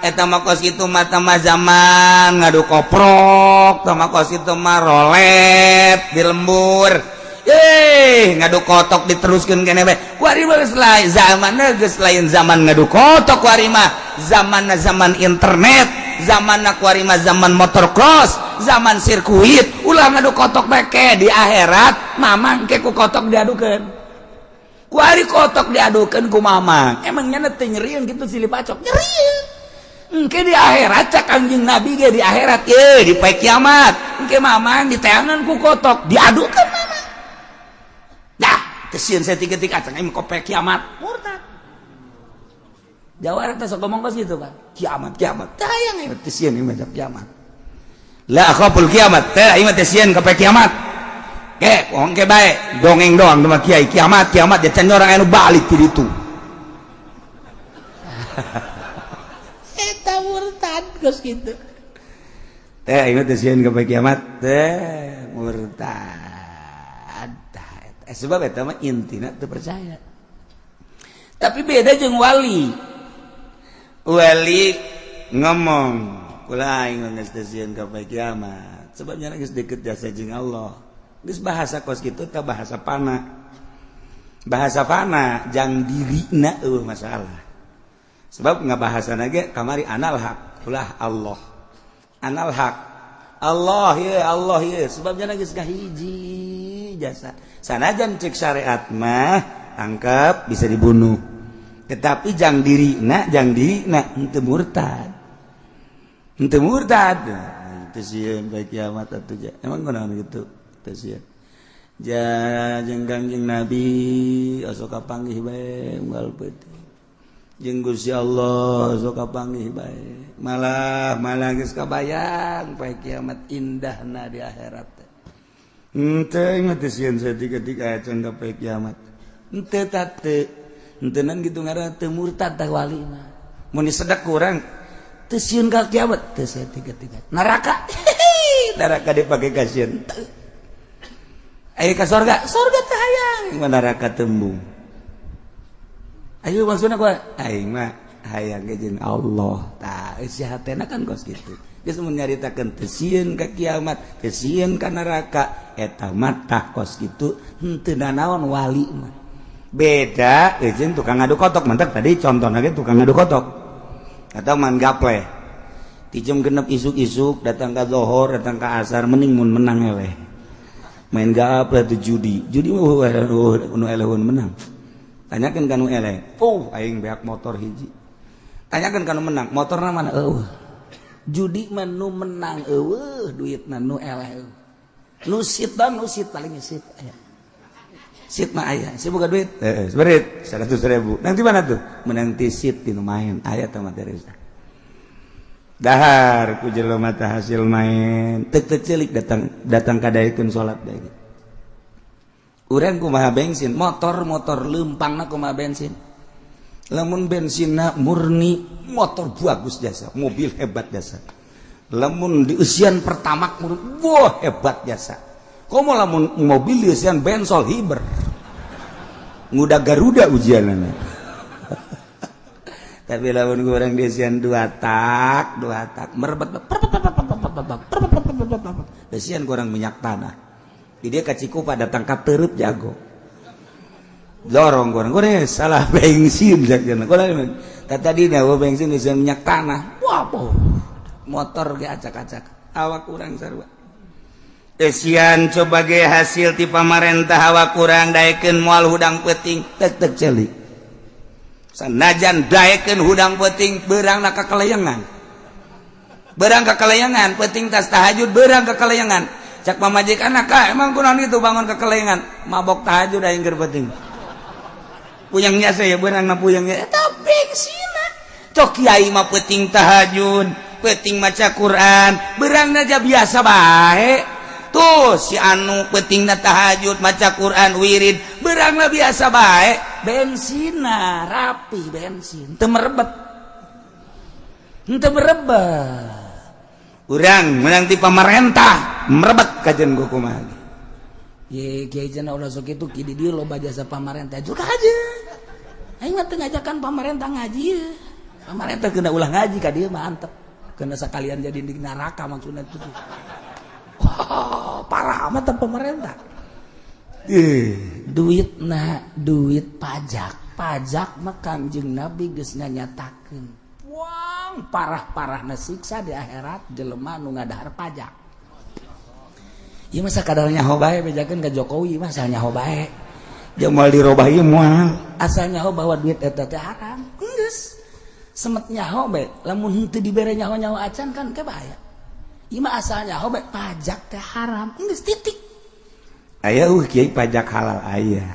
Eta mah kos kitu mah teh mah zaman ngadu koprok, teh mah kos kitu mah rolet di lembur. Ngadu kotok diteruskeun keneh bae. Kuari mah geus lain zamanna, geus lain zaman ngadu kotok kuari mah. Zamanna zaman internet, zamanna kuari mah zaman motor cross, zaman sirkuit. Ulah ngadu kotok bae ke di akhirat mamang ke ku kotok diadukeun. Kuari kotok diadukeun ku mamang. Emang nya teu nyerieun kitu silih pacok? Nyerieun. Engke di akhirat cak Kangjeng Nabi ge di akhirat ye di poe kiamat. Engke mamang diteangan ku kotok diadukeun mamang. Dah, kesieun saya tiga-tiga acang aing kope kiamat. Murtad. Jawara teh sok ngomong kos gitu kan. Kiamat, kiamat. Tah hayang aing teh sieun ieu mah kiamat. La akhaful kiamat. Teh aing mah teh sieun ka poe kiamat. Ke, wong ke bae, dongeng doang mah kiai kiamat, kiamat dia can orang anu balik ti ditu. Eta murtad geus kitu. Teh aing teh sieun ka kiamat teh murtad. Sebab eta mah intina teu percaya. Tapi beda jeung wali. Wali ngomong kula aing geus teu sieun ka kiamat. Sebabnya geus deket jasa jeung Allah. Geus bahasa kos kitu teh bahasa fana. Bahasa fana jang dirina eueuh masalah. Sebab ngabahasana ge kamari anal haq, ulah Allah. Anal haq. Allah ye, Allah ye. Sebabnya geus kahiji jasa. Sanajan cek syariat mah tangkap bisa dibunuh. Tetapi jang dirina henteu murtad. Henteu murtad. Teu sieun bae kiamat atuh. Emang kunaon kitu? Teu sieun. Ja jeung Kangjeng Nabi osok kapanggih bae unggal peuting. Jeung Gusti Allah osok kapanggih bae. Malah malah geus kabayang poe kiamat indahna di akhirat teh. Henteu ingat teu sieun saeutik-eutik aya can ka poe kiamat. Henteu teu. Henteunan kitu ngaranna teu murtad tah wali mah. Mun disedek ku urang teu sieun ka kiamat teu saeutik-eutik. Neraka. Neraka dipake kasieun. Ayo ka sorga, sorga teh hayang, neraka tembung. Ayo maksudna kumaha? Aing mah hayang ge jeung Allah. Tah eusi hatena kan kos kitu. Geus mun nyaritakeun teu sieun ka kiamat, teu sieun ka neraka, eta mah tah kos kitu henteu nanaon wali mah. Beda jeung tukang ngadu kotok, mantak tadi contohna ge tukang ngadu kotok. Atau man gaple. Ti jam 6 isuk-isuk datang ka zohor, datang ka asar mending mun menang eleh. Main gaple tuh judi judi mah nu eleh menang. Tanyakan ka nu eleh, oh aing beak motor hiji. Tanyakan ka nu menang, motorna mana? Eueuh. Judi mah nu menang eueuh, duitna nu eleh eueuh. Nu sit dan nu sit paling sit aya. Sit mah aya, si boga duit heeh, seberit 100.000. Nanti mana tuh? Menang ti sit di nu main aya teh materi. Dahar ku jelema teh hasil main tek tek celik datang datang kadaekeun salat deui. Urang kumaha bensin, motor-motor leumpangna kumaha bensin. Lamun bensinna murni, motor bagus jasa, mobil hebat jasa. Lamun dieusian Pertamax murni, wah hebat jasa. Komo lamun mobil dieusian bensol hiber. Nguda Garuda ujianana. Tapi lamun urang dieusian dua tak merebet deusian kurang minyak tanah. Di dia ka Cikupa datang ka Teureub jago. Dorong kurang kurang salah bensin jakjana. Kurang tadi nya bensin deusian minyak tanah. Wah, motor ge acak-acak. Awak kurang sarua. Deusian coba ge hasil ti pamarentah awak kurang daekeun moal hudang peuting tek tek celik. Sanajan daekeun hudang peuting beurangna kakalayangan. Beurang kakalayangan peuting tas tahajud beurang kakalayangan. Cak pamajikan ka emang kunaon kitu bangun kakalayangan mabok tahajud aing keur peuting. Puyangnya saya beurangna puyangnya eta bengsina. Cok kiai mah peuting tahajud, peuting maca Quran, beurangna aja biasa bae. Tuh si anu peutingna tahajud maca Quran wirid beurangna biasa bae. Bensina rapi bensin teu merebet. Henteu merebet. Urang menang ti pamarentah merebet kajen ku kumaha. Ye kiai cenah ulah sok kitu ki di dieu loba jasa pamarentah juga aja. Aing mah teu ngajakan pamarentah ngaji ye. Pamarentah kena ulah ngaji ka dieu mah antep. Kena sakalian jadi di neraka maksudna itu. Wah, parah amat pemerintah. Duit na duit pajak, pajak mah Kangjeng Nabi geus nganyatakeun. Wang parah-parahna siksa di akhirat jelema nu ngadahar pajak. Ieu mah sakadar nyaho bae bejakeun ka Jokowi mah asal nyaho bae. Jeung moal dirobah ieu moal. Asal nyaho bahwa duit eta teh haram. Geus. Semet nyaho bae, lamun henteu dibere nyaho-nyaho acan kan ke bahaya. Ieu mah asal nyaho bae pajak teh haram. Geus titik. Aya kiai pajak halal aya.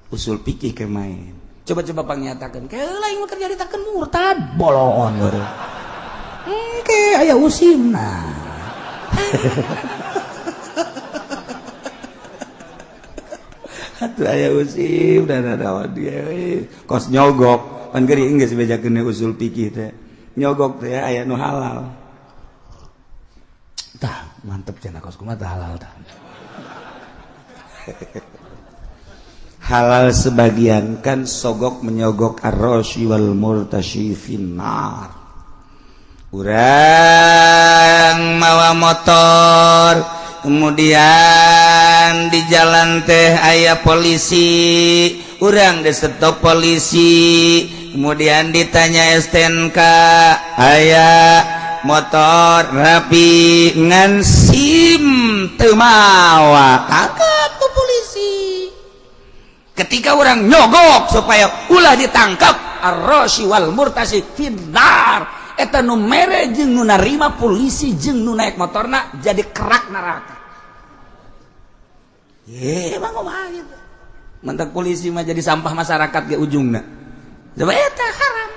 Usul fikih ke main. Coba-coba pangnyatakeun. Keula aing mah keur nyaritakeun murtad bolon baru. Engke aya usimna. Atuh aya usim dan ada dia kos nyogok. Pan geuring geus bejakeun usul fikih teh. Nyogok teh aya nu halal. Tah, mantep cenah kos kumaha tah halal tah. Halal sebagian kan sogok menyogok ar-rasyi wal murtasyi finnar. Urang mawa motor, kemudian di jalan teh aya polisi, urang di stop polisi, kemudian ditanya STNK aya, motor rapi, ngan SIM teu mawa, tangkap ku polisi. Ketika orang nyogok supaya ulah ditangkap, ar-rasyi wal murtasyi finnar. Eta nu mere jeung nu narima, polisi jeung nu naik motorna, jadi kerak neraka. Ye, emang kumaha gitu. Mantak polisi mah jadi sampah masyarakat ge ujungna. Coba eta haram.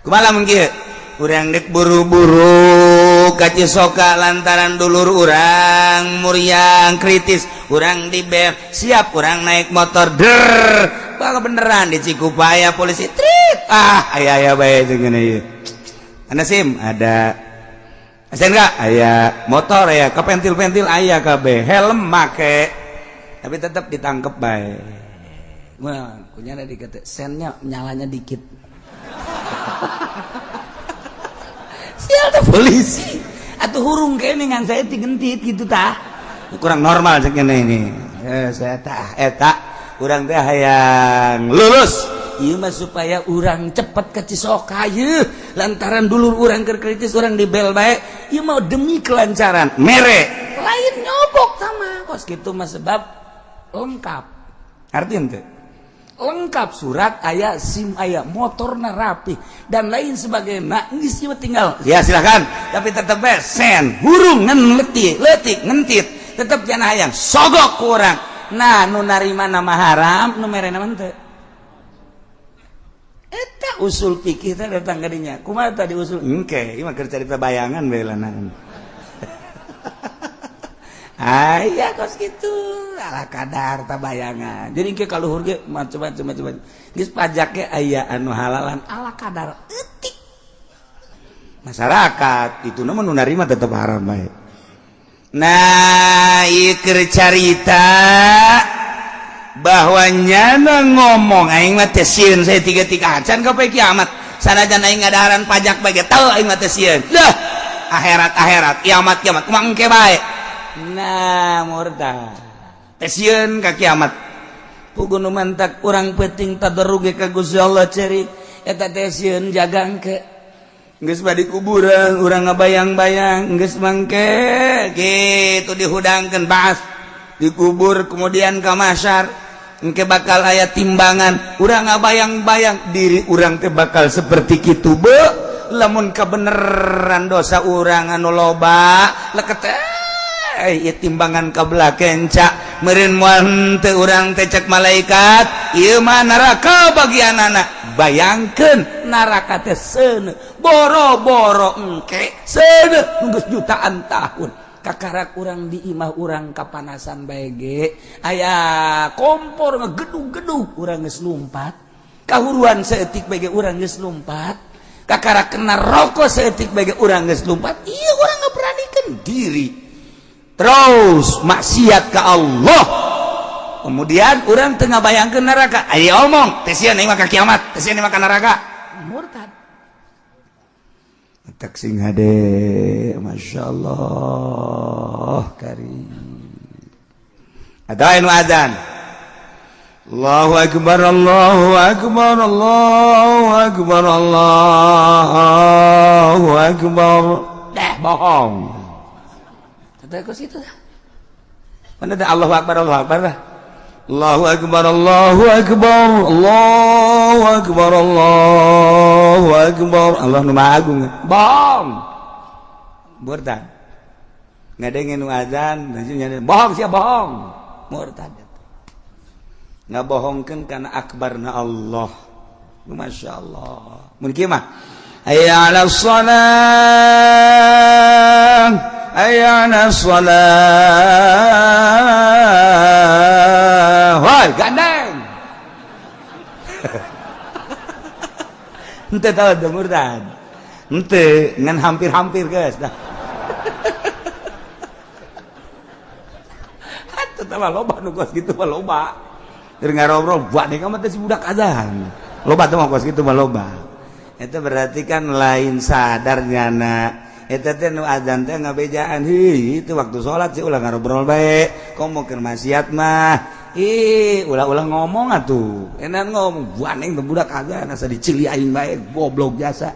Kumaha lamun kieu? Urang dek buru-buru ka Cisoka lantaran dulur urang muriang kritis, urang di bel, siap urang naik motor der. Bakal beneran di Cikupaya polisi trit. Ah, aya aya bae jeung ngene ieu. Anda SIM ada. STNK aya, motor aya, kepentil-pentil aya kabeh, helm make. Tapi tetap ditangkep bae. Wah, kunyana dikata sennya nyalanya dikit. Sial tuh polisi. Atau hurung kene ngan saya gentit gitu tah. Kurang normal cek ini. Eh, saya tah eta urang teh hayang lulus. Ieu mah supaya urang cepet ke Cisoka yeuh. Lantaran dulur urang keur kritis, urang dibel bae. Ieu mah demi kelancaran. Mere lain nyobok sama kos kitu mah sebab lengkap. Artinya teh lengkap, surat aya, SIM aya, motorna rapi dan lain sebagainya. Geus ieu tinggal ya silakan, tapi tetep bae sen hurung ngan letik letik ngentit tetep jangan hayang sogok ku urang. Nah, nu narima nama haram, nu mere nama henteu. Eta usul fikih teh datang ka dinya. Kumaha tadi usul? Engke ieu mah keur carita bayangan bae lanangan. Aya kos kitu ala kadar ta bayangan. Jadi engke kaluhur ge macam-macam macam. Geus pajak ge aya anu halalan ala kadar eutik. Masyarakat itu nama nu narima tetep haram bae. Nah, ieu keur carita bahwa nyana ngomong aing mah teh sieun saya tiga-tiga acan ka poe kiamat. Sanajan aing ngadaharan pajak bae ge teu, aing mah teh sieun. Dah, akhirat akhirat, kiamat kiamat, kumaha engke bae. Nah, murtad. Teh sieun ka kiamat. Puguh nu mantak urang penting tadarruge ka Gusti Allah cerik eta teh sieun jaga engke. Geus badi kuburan urang ngabayang-bayang geus mangke kitu dihudangkeun baas dikubur, kemudian ka mahsyar engke bakal aya timbangan, urang ngabayang-bayang diri urang teh bakal seperti kitu be lamun kebeneran dosa urang anu loba leket eh ieu timbangan kabelah kenca meureun moal henteu urang teh cek malaikat ieu mah neraka bagianana. Bayangkeun neraka teh seuneu boro-boro engke, seuneu geus jutaan tahun. Kakarak urang di imah urang kapanasan bae ge aya kompor ngegedug-gedug urang geus lumpat, kahuruan saeutik bae ge urang geus lumpat, kakara kena rokok saeutik bae ge urang geus lumpat. Ieu urang ngaberanikeun diri terus maksiat ke Allah, kemudian urang tengah bayangkeun neraka, ayo omong teh sieun aing mah ka kiamat, teh sieun aing mah ka neraka. Murtad. Tak sing hade, Masya Allah karim. Ada anu azan, Allahu akbar, Allahu akbar, Allahu akbar, Allahu akbar. Dah bohong. Teh kos kitu. Mana ada Allahu akbar, Allahu akbar dah. Allahu akbar, Allahu akbar, Allahu akbar, Allahu akbar. Allah nu Maha Agung. Bohong. Murtad. Ngadengin nu azan, bohong sia, bohong. Murtad. Ngabohongkeun kana akbarna Allah. Masya Allah. Mun kieu mah hayya 'ala shalah, hayya 'ala shalah. Woi, gandeng. Henteu tahu teu murtad. Henteu ngan hampir-hampir geus dah. Eta mah loba nu kos kitu mah, loba. Keur ngarobrol, buat deh kamu teh si budak azan. Loba tuh mah, kos kitu mah loba. Itu berarti kan lain sadar nyana. Eta teh nu azan teh ngabejaan, heuh, itu waktu sholat sih ulah ngarobrol bae. Komo keur maksiat mah. Ih, ulah-ulah ngomong atuh. Enak ngomong, buaneng teh budak azan asa dicili aing bae, goblok jasa.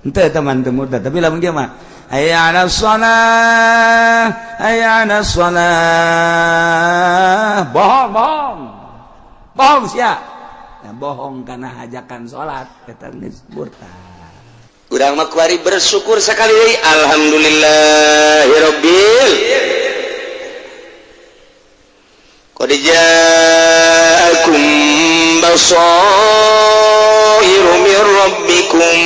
Henteu teman teu murtad, tapi lamun dia mah hayya 'ala shalah, hayya 'ala shalah. Bohong, bohong. Bohong sia. Nah, bohong karena hajakan salat eta geus murtad. Urang mah kuari bersyukur sekali deui, alhamdulillahirabbil. Qad ja'akum basairu min rabbikum,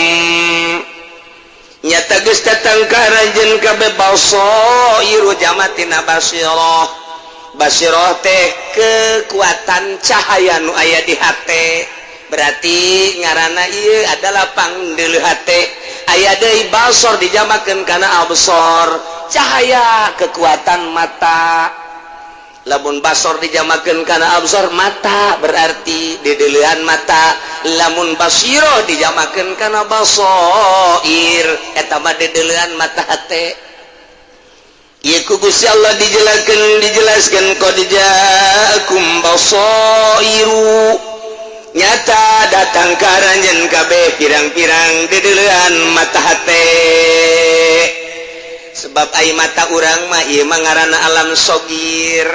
nyata geus datang ka aranjeun kabeh basairu, jama tina basirah. Basirah teh kekuatan cahaya nu aya di hate, berarti ngaranna ieu adalah pangdeuleu hate. Aya deui basor dijamakeun kana absor, cahaya kekuatan mata. Lamun basor dijamakeun kana absor mata, berarti dideulean mata. Lamun basiroh dijamakeun kana basoir, eta mah dideulean mata hate. Ieu ku Gusti Allah dijelaskeun, dijelaskeun qad ja'akum basairu, nyata datang ka aranjeun kabeh pirang-pirang dideulean mata hate. Sebab ai mata urang mah ieu mah ngaranna alam sogir.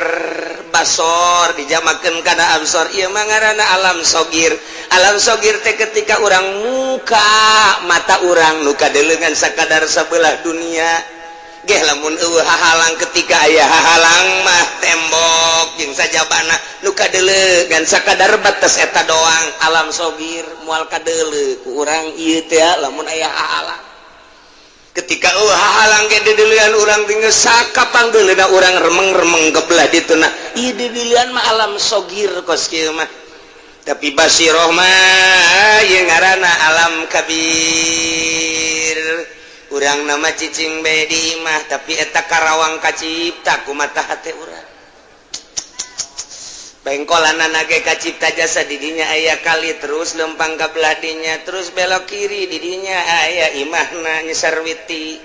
Basor dijamakeun kana absor, ieu mah ngaranna alam sogir. Alam sogir teh ketika urang muka mata urang nu kadeuleuan sakadar sabelah dunia geh, lamun eueuh hahalang. Ketika aya hahalang mah, tembok jeung sajabana, nu kadeuleuan sakadar batas eta doang, alam sogir, moal kadeuleu ku urang ieu teh lamun aya hahalang. Ketika hahalang ge dideulean urang, tinggal sakapang deuleuna urang remeng-remeng ke belah dituna, ieu dideulean mah alam sogir kos kieu mah. Tapi basiroh mah ieu ngaranna alam kabir. Urang nama cicing bae di imah, tapi eta Karawang kacipta ku mata hate urang, bengkolanana ge kacipta jasa. Didinya aya kali, terus lempang ka belah dinya, terus belok kiri, didinya aya imahna Nyi Sarwiti.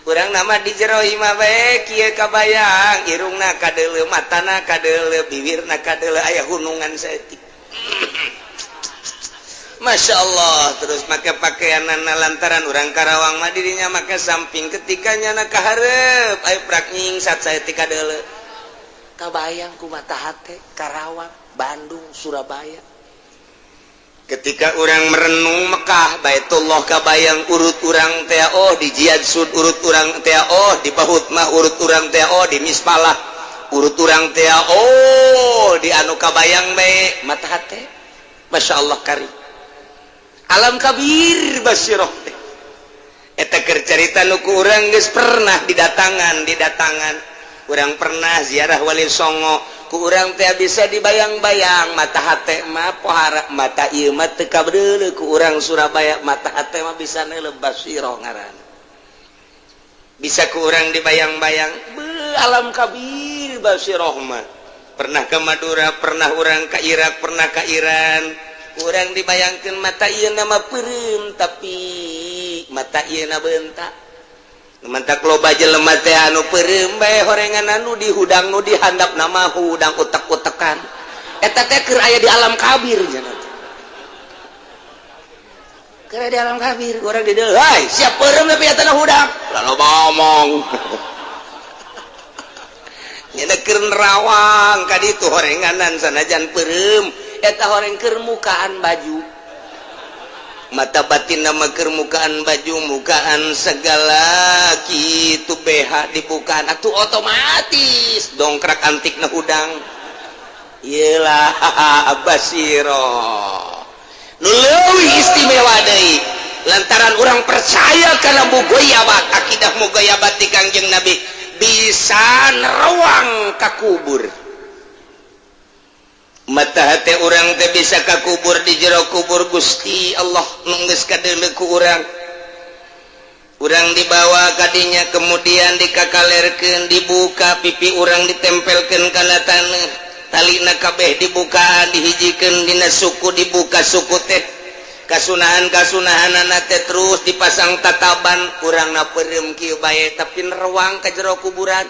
Urang nama di jero imah bae kieu kabayang, irungna kadeuleu, matana kadeuleu, bibirna kadeuleu, aya gunungan saeutik. Masya Allah. Terus make pakaian, lantaran urang Karawang mah dirinya make samping, ketika nyana kaharep ayo prak nyingsat saeutik kadeuleu, kabayang ku mata hate Karawang, Bandung, Surabaya. Ketika orang merenung Mekah, Baitullah kabayang urut urang teh, oh di Jihad Sud urut urang teh, oh di Bahut mah urut urang teh, oh di Mispalah urut urang teh, oh di anu kabayang bae mata hate. Masya Allah, kari alam kabir basiroh teh. Eta keur carita nu ku urang geus pernah didatangan, didatangan. Urang pernah ziarah Wali Songo, ku urang teh bisa dibayang-bayang mata hate mah. Pohara mata ieu mah teu kabeuleuh ku urang Surabaya, mata hate mah bisa neuleuh, basiroh ngaran, bisa ku urang dibayang-bayang be alam kabir basiroh mah. Pernah ke Madura, pernah urang ke Irak, pernah ke Iran, urang dibayangkan mata ieu nama peureum, tapi mata ieu na bentak. Mantak loba jelema teh anu peureum bae horengan anu di hudang, nu di handap nama hudang utek-utekan, eta teh keur aya di alam kabir cenah teh. Keur aya di alam kabir urang di dieu, "Hai, siap peureum tapi eta hudang." Lalu ngomong nya keur nerawang ka ditu horenganan, sanajan peureum eta horeng keur mukaan baju. Mata batin nama keur mukaan baju, mukaan segala gitu, BH dibukaan atuh otomatis dongkrak antik na hudang. Iyalah basiro nu leuwih istimewa deui, lantaran orang percaya karena mugoyabat, akidah mugoyabat di Kangjeng Nabi, bisa nerawang ka kubur. Mata hati urang teh bisa ka kubur, di jero kubur Gusti Allah nu geus kadeuleu ku urang. Urang dibawa kadinya, kemudian dikakalerkeun, dibuka pipi urang, ditempelkeun kana taneuh, talina kabeh dibuka, dihijikeun dina suku, dibuka suku teh, kasunahan kasunahanana teh, terus dipasang tataban. Urang na peureum kieu bae, tapi nerawang ka jero kuburan.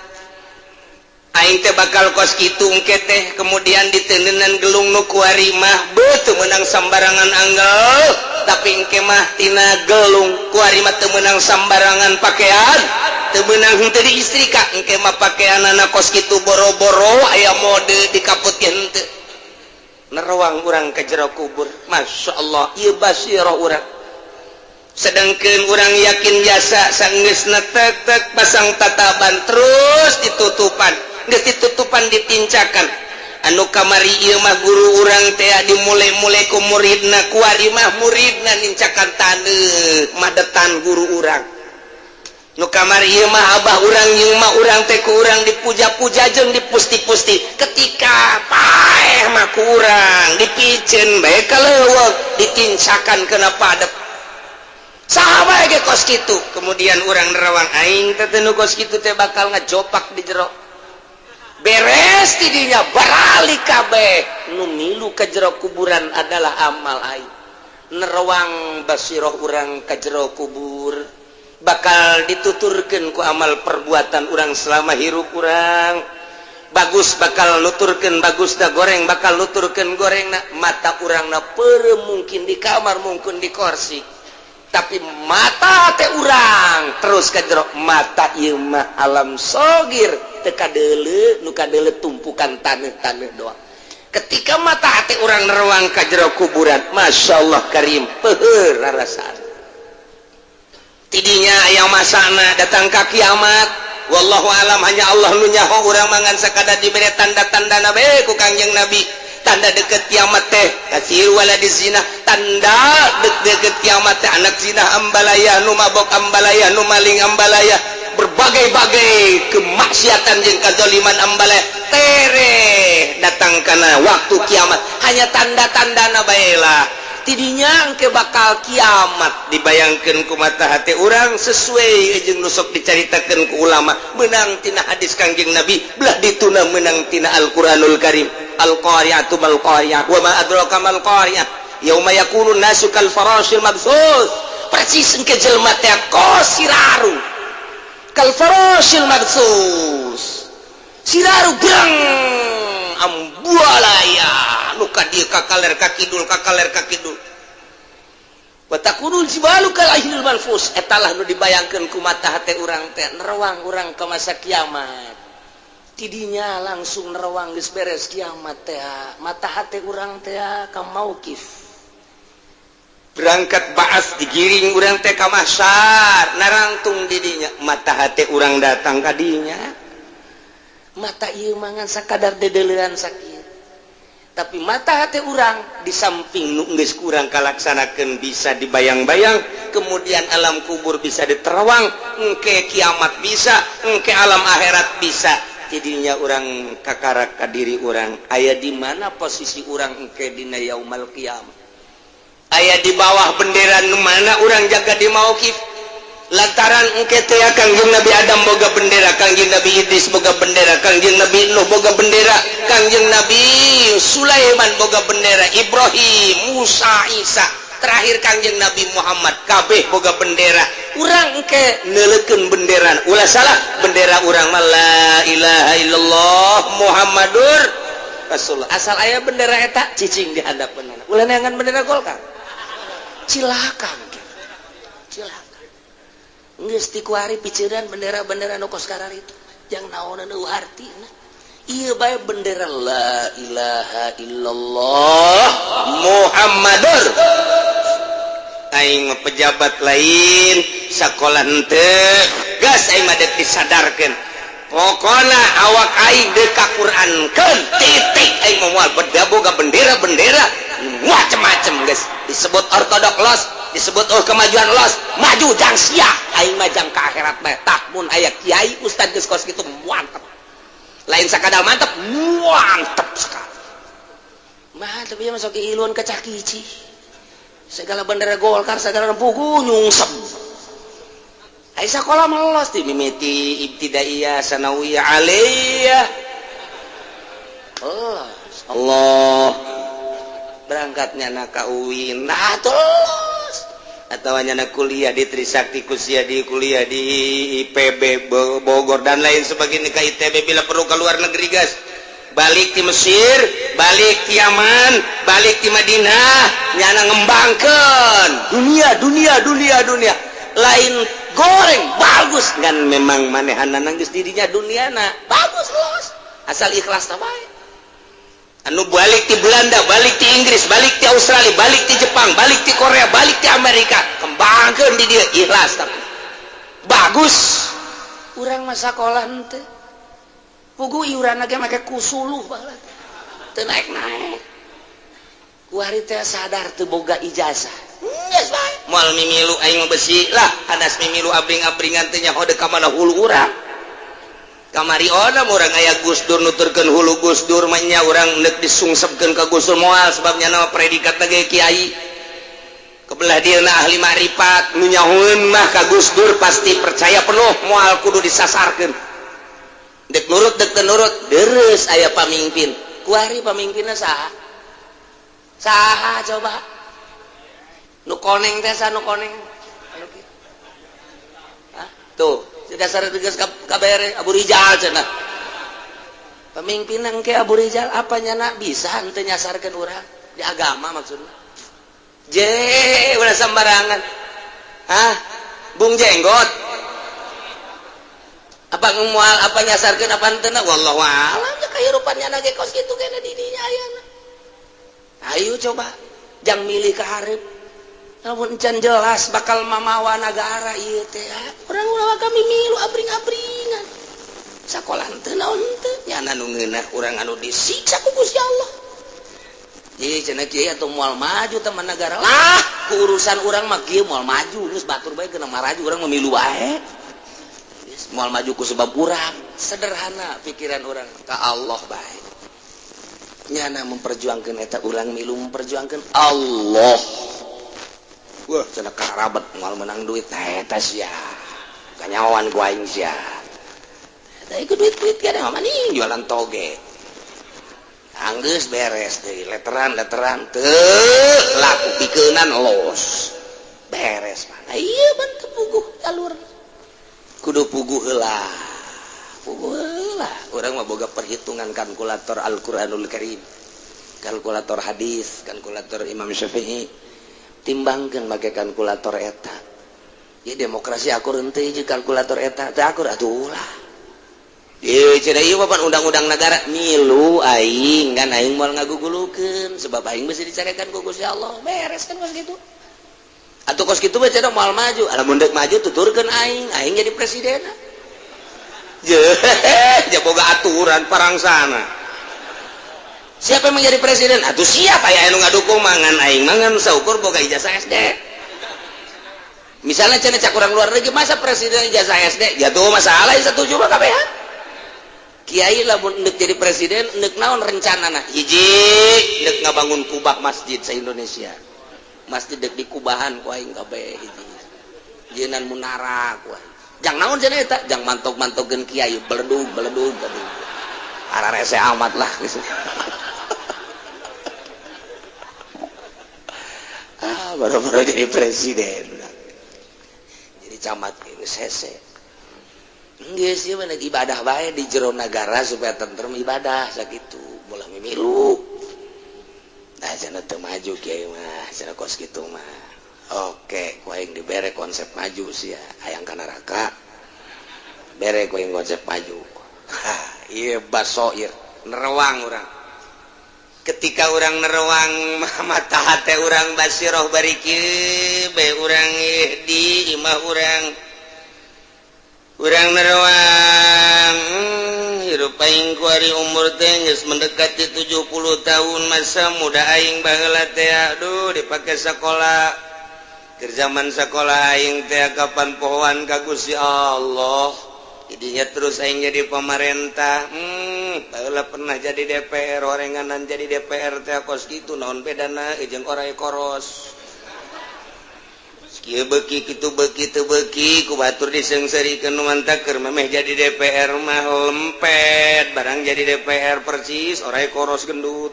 Aing teh bakal kos kitu engke teh. Kemudian ditendenan gelung nu kuari mah beuh meunang sambarangan anggel, tapi engke mah tina gelung kuari mah teu meunang sambarangan pakaian, teu meunang henteu diistrika. Engke mah pakaianana kos kitu, boro-boro aya mode dikaput ge henteu. Nerawang urang ke jero kubur. Masya Allah, ieu basirah urang. Sedangkan urang yakin jasa sanggeusna tek tek pasang tataban, terus ditutupan, geus ditutupan ditincakan. Anu kamari ieu mah guru urang teh dimulai-mulai ku muridna, kuari mah muridna nincakan taneuh, madetan guru urang. Nu kamari ieu mah abah urang jeung mah urang teh ku urang dipuja-puja jeung dipusti-pusti, ketika paeh mah ku urang dipiceun bae ka leuweung, ditincakan kena padet. Saha bae ge kos kitu. Kemudian urang nerawang, aing teh nu kos kitu teh bakal ngajopak di jero. Beres tidinya, baralik kabeh. Nu milu ka jero kuburan adalah amal aing. Nerawang basiroh urang ka jero kubur, bakal dituturkeun ku amal perbuatan urang selama hirup urang. Bagus bakal nuturkeun bagus da, goreng bakal nuturkeun goreng na. Mata urang na peureum, mungkin di kamar, mungkin di kursi, tapi mata teh urang terus ka jero. Mata ieu mah alam sogir, teu kadeuleu, nu kadeuleu tumpukan taneuh-taneuh doang. Ketika mata hati urang nerawang ka jero kuburan, Masya Allah karim, peuheur rarasaan. Tidinya yang masana datang ka kiamat, wallahu alam, hanya Allah nu nyaho. Urang mangan sakadar dibere tanda-tanda nabi ku Kangjeng Nabi. Tanda deket kiamat teh kasir wala di zina, tanda deket kiamat teh anak zina ambalaya, nu mabok ambalaya, nu maling ambalaya, berbagai-bagai kemaksiatan jeung kazaliman ambalaya. Tere datang karena waktu kiamat, hanya tanda-tanda bae lah. Tidinya engke bakal kiamat, dibayangkan ku mata hati urang sesuai jeung nu sok dicaritakeun ku ulama, menang tina hadis Kangjeng Nabi, belah dituna menang tina Al-Qur'anul Karim. Al-qari'atu mal qari'ah, wa ma adraka mal qari'ah, yauma yakunu nasu kal farashil mabtsus. Persis engke jelema teh kos siraru, kal farashil mabtsus, siraru gerang ambualaya, nu ka dieu ka kaler ka kidul, ka kaler ka kidul, wa takunul jibalu kal ihnil manfus. Eta lah nu dibayangkeun ku mata hate urang teh. Nerawang urang ke masa kiamat, tidinya langsung nerawang. Geus beres kiamat teh, mata hate urang teh ka mauqif, berangkat baas, digiring urang teh ka mahsyar, narangtung didinya. Mata hate urang datang ka dinya, mata ieu mangan sakadar dedelean sakieu, tapi mata hati urang di samping nu geus kurang kalaksanakeun bisa dibayang-bayang, kemudian alam kubur bisa diterawang, engke kiamat bisa, engke alam akhirat bisa. Jadinya urang kakarak ka diri urang, aya di mana posisi urang engke dina yaumal kiamat, aya di bawah bendera nu mana urang jaga di mauqif. Lantaran engke teh Kangjeng Nabi Adam boga bendera, Kangjeng Nabi Idris boga bendera, Kangjeng Nabi Nuh boga bendera, Kangjeng Nabi Sulaiman boga bendera, Ibrahim, Musa, Isa, terakhir Kangjeng Nabi Muhammad, kabeh boga bendera. Urang engke neuleukeun bendera, ulah salah. Bendera urang mah la ilaha illallah Muhammadur Rasulullah. Asal aya bendera eta, cicing di handapeun. Ulah neangan bendera Golkar, cilaka, cilaka. Geus ti kuari piceran bendera-bendera nu kos itu jang naon nu artina. Ieu bae bendera la ilaha illallah Muhammadur. Aing mah pejabat lain, sakola henteu, gas aing mah deuk disadarkeun. Pokona awak aing deuk ka Qur'ankeun, titik. Aing mah moal beda boga bendera-bendera macem-macem. Geus disebut ortodok los, disebut oh kemajuan los, maju jang sia, aing mah jang ka akhirat mah. Tah, mun aya kiai ustad geus kos kitu, mantep. Lain sakadar mantep, mantep sekali, mantep ya. Masuk iluan kecah kici, segala bendera Golkar, segala pugu nyungsep. Ai sakola mah lolos ti mimiti ibtidaiyah, sanawiyah, aliyah. Lolos. Allah berangkatnya na ka UIN, nah terus atau nyana kuliah di Trisakti, kusia di kuliah di IPB Bogor dan lain sebagainya, ke ITB, bila perlu ke luar negeri. Gas balik di Mesir, balik di Yaman, balik di Madinah, nyana ngembangkan dunia dunia dunia dunia lain goreng bagus kan. Memang manehana geus dirinya duniana bagus, los asal ikhlas bae. Anu balik di Belanda, balik di Inggris, balik di Australia, balik di Jepang, balik di Korea, balik di Amerika, kembangkan di dia ikhlas tapi bagus. Urang mah sakola henteu puguh, iuran ge make kusuluh baheula teu naek-naek. Kuari teh sadar teu boga ijazah. Geus bae moal mimilu aing mah, besi lah hadas mimilu abring-abringan teh nyaho deuk ka mana hulu urang. Kamari ona urang aya Gus Dur nuturkeun hulu Gus Dur mah nya, urang neuk disungsepkeun ka Gus Dur moal, sebabnya nama predikat ge kiai kebelah dia na ahli makrifat nu nyahoeun mah ka Gus Dur pasti percaya penuh, moal kudu disasarkeun, dek nurut dek teu nurut deres. Aya pamimpin kuari, pamimpinna saha saha coba? Nu koneng teh saha? Nu koneng? Anu kieu. Hah? Tuh dasar tegas kabere Abu Rijal cenah pemimpin ke Abu Rijal. Apa nyana bisa henteu nyasarkeun urang di agama maksudnya? Je udah sembarangan. Hah, Bung Jenggot apa mual apa nyasarkeun apa henteu? Wallahu a'lam ya, kehidupannya ge kos kitu kena di dinya ayana. Ayo coba jang milih ke hareup lamun encan jelas bakal mamawa nagara ieu teh. Urang ulah kami milu abring-abringan, sakola henteu naon henteu, nyana nu ngeunah urang anu disiksa ku Gusti Allah. Jadi cenah kiai atau moal maju teman negara lah, ku urusan urang mah kieu moal maju, geus batur bae kena maraju, urang memilu bae. Geus moal maju ku sebab urang sederhana pikiran urang, ka Allah bae nyana memperjuangkan eta, urang milu memperjuangkan Allah. Wah cenah karabat moal menang duit. Nah eta sia kanyawan ku aing sia eta ikut duit-duit kana mah nih jualan toge. Anggeus beres deui letteran letteran teu laku, pikeunan los beres mah. Nah, iya ban teu puguh jalur. Kudu puguh heula, puguh heula. Urang mah boga perhitungan kalkulator Al-Qur'anul Karim, kalkulator hadis, kalkulator Imam Syafi'i. Timbangkeun make kalkulator eta ya, demokrasi akur henteu jeung kalkulator eta teu akur atuh ulah. Ieu cenah ieu mah undang-undang negara, milu aing kan aing moal ngagugulukeun sebab aing besi dicarekan ku Gusti Allah. Beres kan kos kitu? Atuh kos kitu mah cenah moal maju. Lamun deuk maju tuturkeun aing, aing jadi presiden. Je, ja boga aturan parangsana. Siapa yang menjadi presiden? Atuh siapa aya anu ngadukung mangan aing mangan saukur boga ijazah SD. Misalnya cenah cak urang luar negeri, masa presiden ijazah SD? Ya tuh masalah setuju mah kabeh. Kiai lamun endek jadi presiden endek naon rencanana? Hiji, endek ngabangun kubah masjid sa Indonesia. Masjid dek di kubahan ku aing kabeh hiji. Jeunan munara ku aing. Jang naon cenah eta? Jang mantok-mantogkeun kiai beledug beledug beledug. Ararese amat lah geus. Ah, baru-baru jadi presiden. Jadi camat geus hese. Geus ieu mah ibadah bae di jero nagara supaya tentrem, ibadah sakitu moal mimilu. Nah cenah teu maju kiai mah cenah kos kitu mah. Oke, ku aing dibere konsep maju sia hayang ka neraka. Bere ku aing konsep maju. Ha, ieu basoir nerewang urang. Ketika urang nerewang mata hate urang basiroh bari kieu bae urang di imah urang. Urang nerewang hirup aing kuari umur teh geus mendekati 70 tahun, masa muda aing baheula teh aduh dipake sekolah. Keur zaman sekolah aing teh kapan pohoan ka Gusti Allah, jadinya terus aing jadi pemerintah. Baheula pernah jadi DPR, orenganan jadi DPR teh kos kitu, naon bedana jeung oray koros. Kieu beuki kitu beuki teu beuki ku batur diseungseurikeun nu mantak keur memeh jadi DPR mah lempet barang jadi DPR persis orai koros gendut.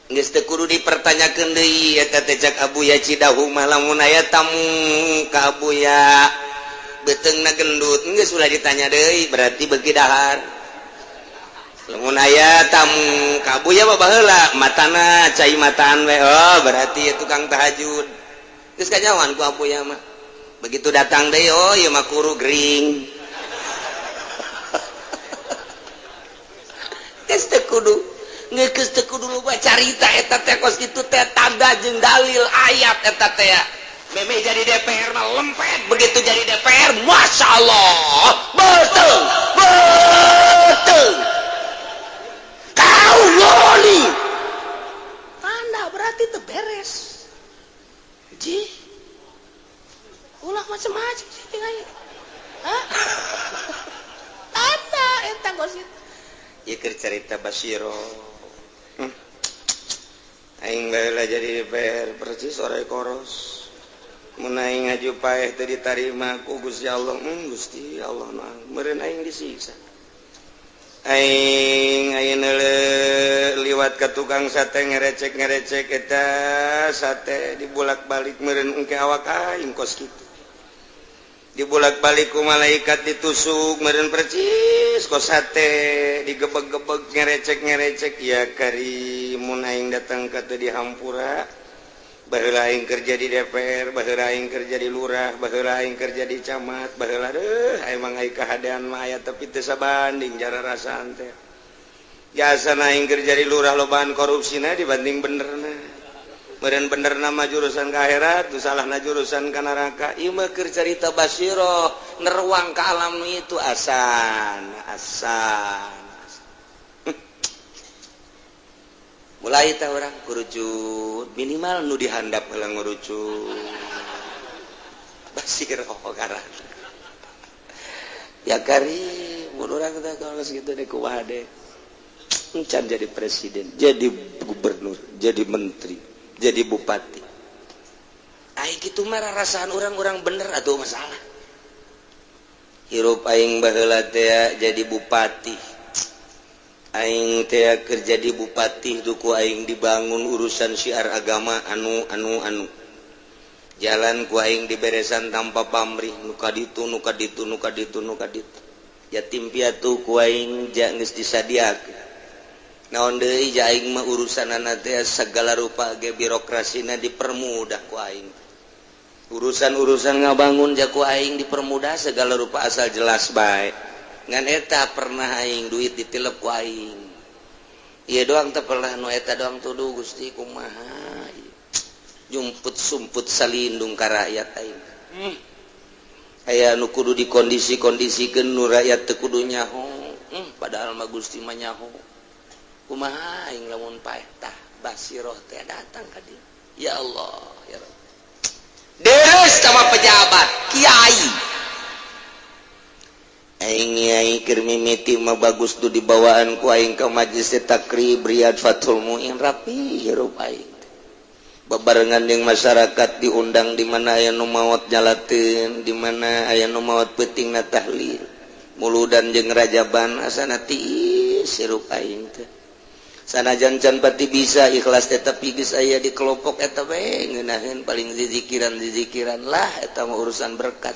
Geus teu kudu dipertanyakeun deui eta teh cak Abuya Cidahu mah lamun aya tamu ka Abuya beuteungna gendut geus ulah ditanya deui, berarti beuki dahar. Lamun aya tamu ka Abuya mah baheula matana cai mataan we, oh berarti tukang tahajud. Geus kanyawan ku Abuya mah. Begitu datang deui, oh ieu mah kuru gering. Geus teu kudu geus teu kudu loba carita eta teh kos kitu teh tanda jeung dalil ayat eta teh. Memeh jadi DPR mah lempet, begitu jadi DPR Masya Allah betul betul kau loli tanda berarti teu beres. Ji ulah macam-macam sih tinggal. Hah? Tanda eta kos kitu. Ieu keur carita Basiro. Aing baheula jadi DPR persis orai koros. Mun aing ngaju paeh teu ditarima ku Gusti Allah, Gusti Allah mah meureun aing disiksa. Aing ayeuna liwat ka tukang sate ngerecek-ngerecek eta sate dibulak-balik meureun engke awak aing kos kitu. Dibulak-balik ku malaikat ditusuk meureun percis kos sate digebeg-gebeg ngerecek-ngerecek ya kari mun aing datang ka teu dihampura. Baheula aing kerja di DPR, baheula aing kerja di lurah, baheula aing kerja di camat, baheula deuh emang aing kahadean mah aya tapi teu sabanding jara rasaan teh. Jasana aing kerja di lurah lobaan korupsina dibanding benerna. Meureun benerna mah jurusan ka akhirat, nu salahna jurusan ka neraka. Ieu mah keur carita basiroh, neruang ka alam itu asan, asan. Mulai teh orang kurucut minimal nu dihandap heula ngurucut basiroh ngaran ya kari mun urang teh kalau geus kitu deh kumaha deh encan jadi presiden, jadi gubernur, jadi menteri, jadi bupati. Ai kitu mah rarasaan urang-urang bener atuh masalah. Hirup aing baheula teh jadi bupati. Aing teh kerja di bupati duku aing dibangun urusan syiar agama anu anu anu jalan ku aing diberesan tanpa pamrih nu kaditu nu kaditu nu kaditu nu kaditu yatim piatu ku aing ja geus disadiakeun naon deui ja aing mah urusanana teh segala rupa ge birokrasina dipermudah ku aing urusan-urusan ngabangun ja ku aing dipermudah segala rupa asal jelas bae. Ngan eta pernah aing duit ditilep ku aing. Ieu doang teh pernah nu eta doang tuduh Gusti kumaha. Jumput sumput salindung ka rakyat aing. Aya nu kudu dikondisi-kondisikeun nu rakyat teu kudu nyaho. Padahal mah Gusti mah nyaho. Kumaha aing lamun paeh tah basiroh teh datang ka dieu. Ya Allah, ya Rabb. Deres sama pejabat, kiai. Aing aing keur mimiti mah bagus tuh dibawaan ku aing ka majelis takrib Riyad Fathul Muin rapi hirup aing. Babarengan jeung masyarakat diundang di mana aya nu maot nyalateun, di mana aya nu maot peutingna tahlil. Muludan jeung rajaban asana tiis hirup aing teh. Sanajan can pati bisa ikhlas teh tapi geus aya di kelompok eta we ngeunaheun paling zizikiran-zizikiran lah eta mah urusan berkat.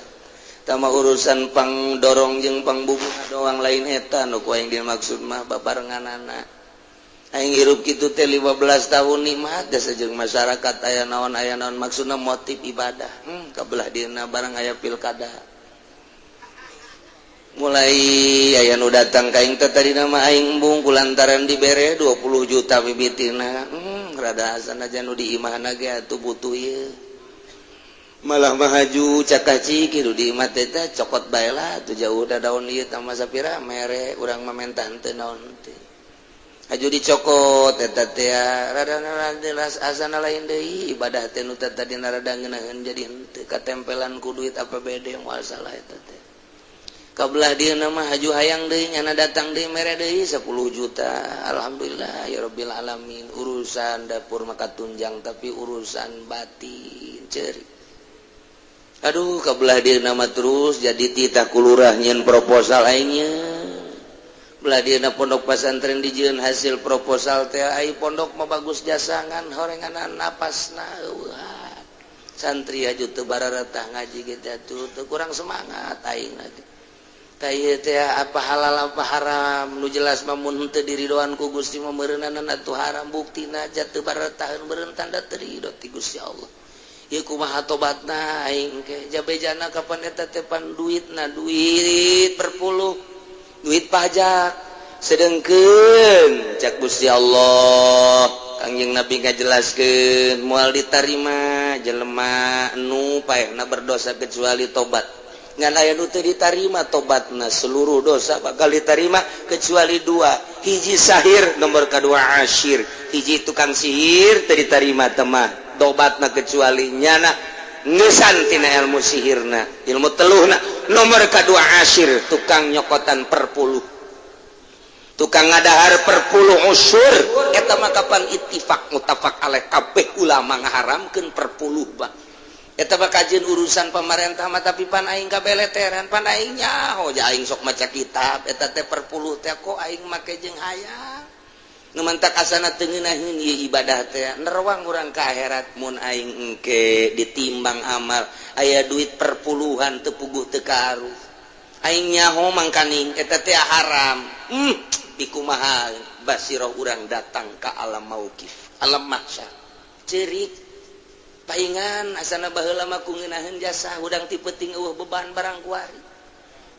Tama urusan pang dorong jeung pang bubuh doang lain eta nu ku aing dimaksud mah babarenganana. Aing hirup kitu teh 15 tahun nikmat desa jeung masyarakat aya naon maksudna motif ibadah. Kabelah dieuna barang aya pilkada. Mulai aya nu datang ka aing teh tadina mah aing embung kulantaran dibere 20 juta mimitina. Rada sanajan nu di imahna ge atuh butuh ieu. Malah mahaju cakaci kitu di imah teh cokot bae lah tuh jauh da daun ieu tambah sapira mere urang mah menta teu naon teh. Haju dicokot eta teh rada asana lain deui ibadah teh nu tadina rada ngeunaheun jadi henteu katempelan ku duit APBD moal salah eta teh. Kabelah dieuna mah haju hayang deui nyana datang deui mere deui 10 juta. Alhamdulillah ya rabbil alamin urusan dapur maka tunjang tapi urusan batin Ceurik. Aduh, kabelah dia nama terus jadi titah ku lurah nyieun proposal aingnya. Belah dia pondok pesantren dijieun hasil proposal teh, ai pondok mah bagus jasangan horenganan napasna eueuhan. Santri aju teu bararatah ngaji gitu atuh, teu kurang semangat aing lagi. Tah ieu teh apa halal apa haram, nu jelas mah mun henteu diridoan ku Gusti mah meureunana atuh haram, buktina aja teu bararataheun meureun tanda teu ridho ti Gusti Allah. Ieu kumaha tobatna aing ke jabejana kapan eta teh pan duitna duit berpuluh duit pajak, sedengkeun cak Gusti Allah, Kangjeng Nabi ngajelaskeun moal ditarima jelema nu paehna berdosa kecuali tobat. Ngan aya nu teu ditarima tobatna, seluruh dosa bakal ditarima kecuali dua: hiji sahir, nomor kedua asyir. Hiji tukang sihir teu ditarima temah tobatna kecuali nyana ngeusan tina ilmu sihirna, ilmu teluhna. Nomor kedua asyir, tukang nyokotan perpuluh, tukang ngadahar perpuluh usur. Eta mah kapan ittifaq muttafaq alaih, kabeh ulama ngaharamkeun perpuluh. Bah, eta mah kajian urusan pemerintah mah, tapi pan aing kabeleteran, pan aing nyaho ja aing sok maca kitab eta teh perpuluh teh kok aing make jeung hayang nu mantak asana teu ngeunaheun ieu ibadah teh nerawang urang ka akhirat. Mun aing engke ditimbang amal aya duit perpuluhan teu puguh teu karuh, aing nyaho mangkaning eta teh haram. Dikumaha basiroh urang datang ke alam mauqif, alam mahsyar, cerik paingan asana baheula mah ku ngeunaheun jasa hudang ti peuting eueuh beban barang kuari.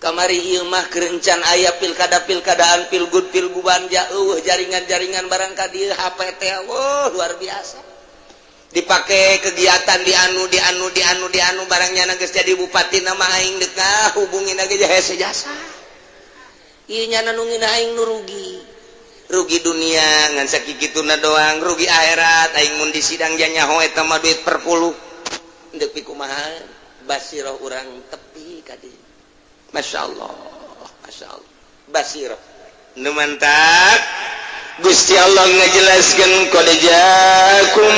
Kamari ieu mah kerencan aya pilkada pilkadaan, pilgub pilguban, ja eueuh jaringan-jaringan barang ka dieu. HP teh, wah, luar biasa dipakai kegiatan di anu di anu di anu di anu barangnya. Geus jadi bupati nama aing deuk hubungin lagi hese jasa. Ieu nyana nu ngeunah aing nu rugi, rugi dunia ngan sakikituna doang, rugi akhirat aing mun di sidang nyaho eta mah duit perpuluh. Deuk kumaha basiroh urang tepi ka dieu. Masya Allah, Masya Allah, basiroh nu mantak Gusti Allah ngajelaskan qad ja'akum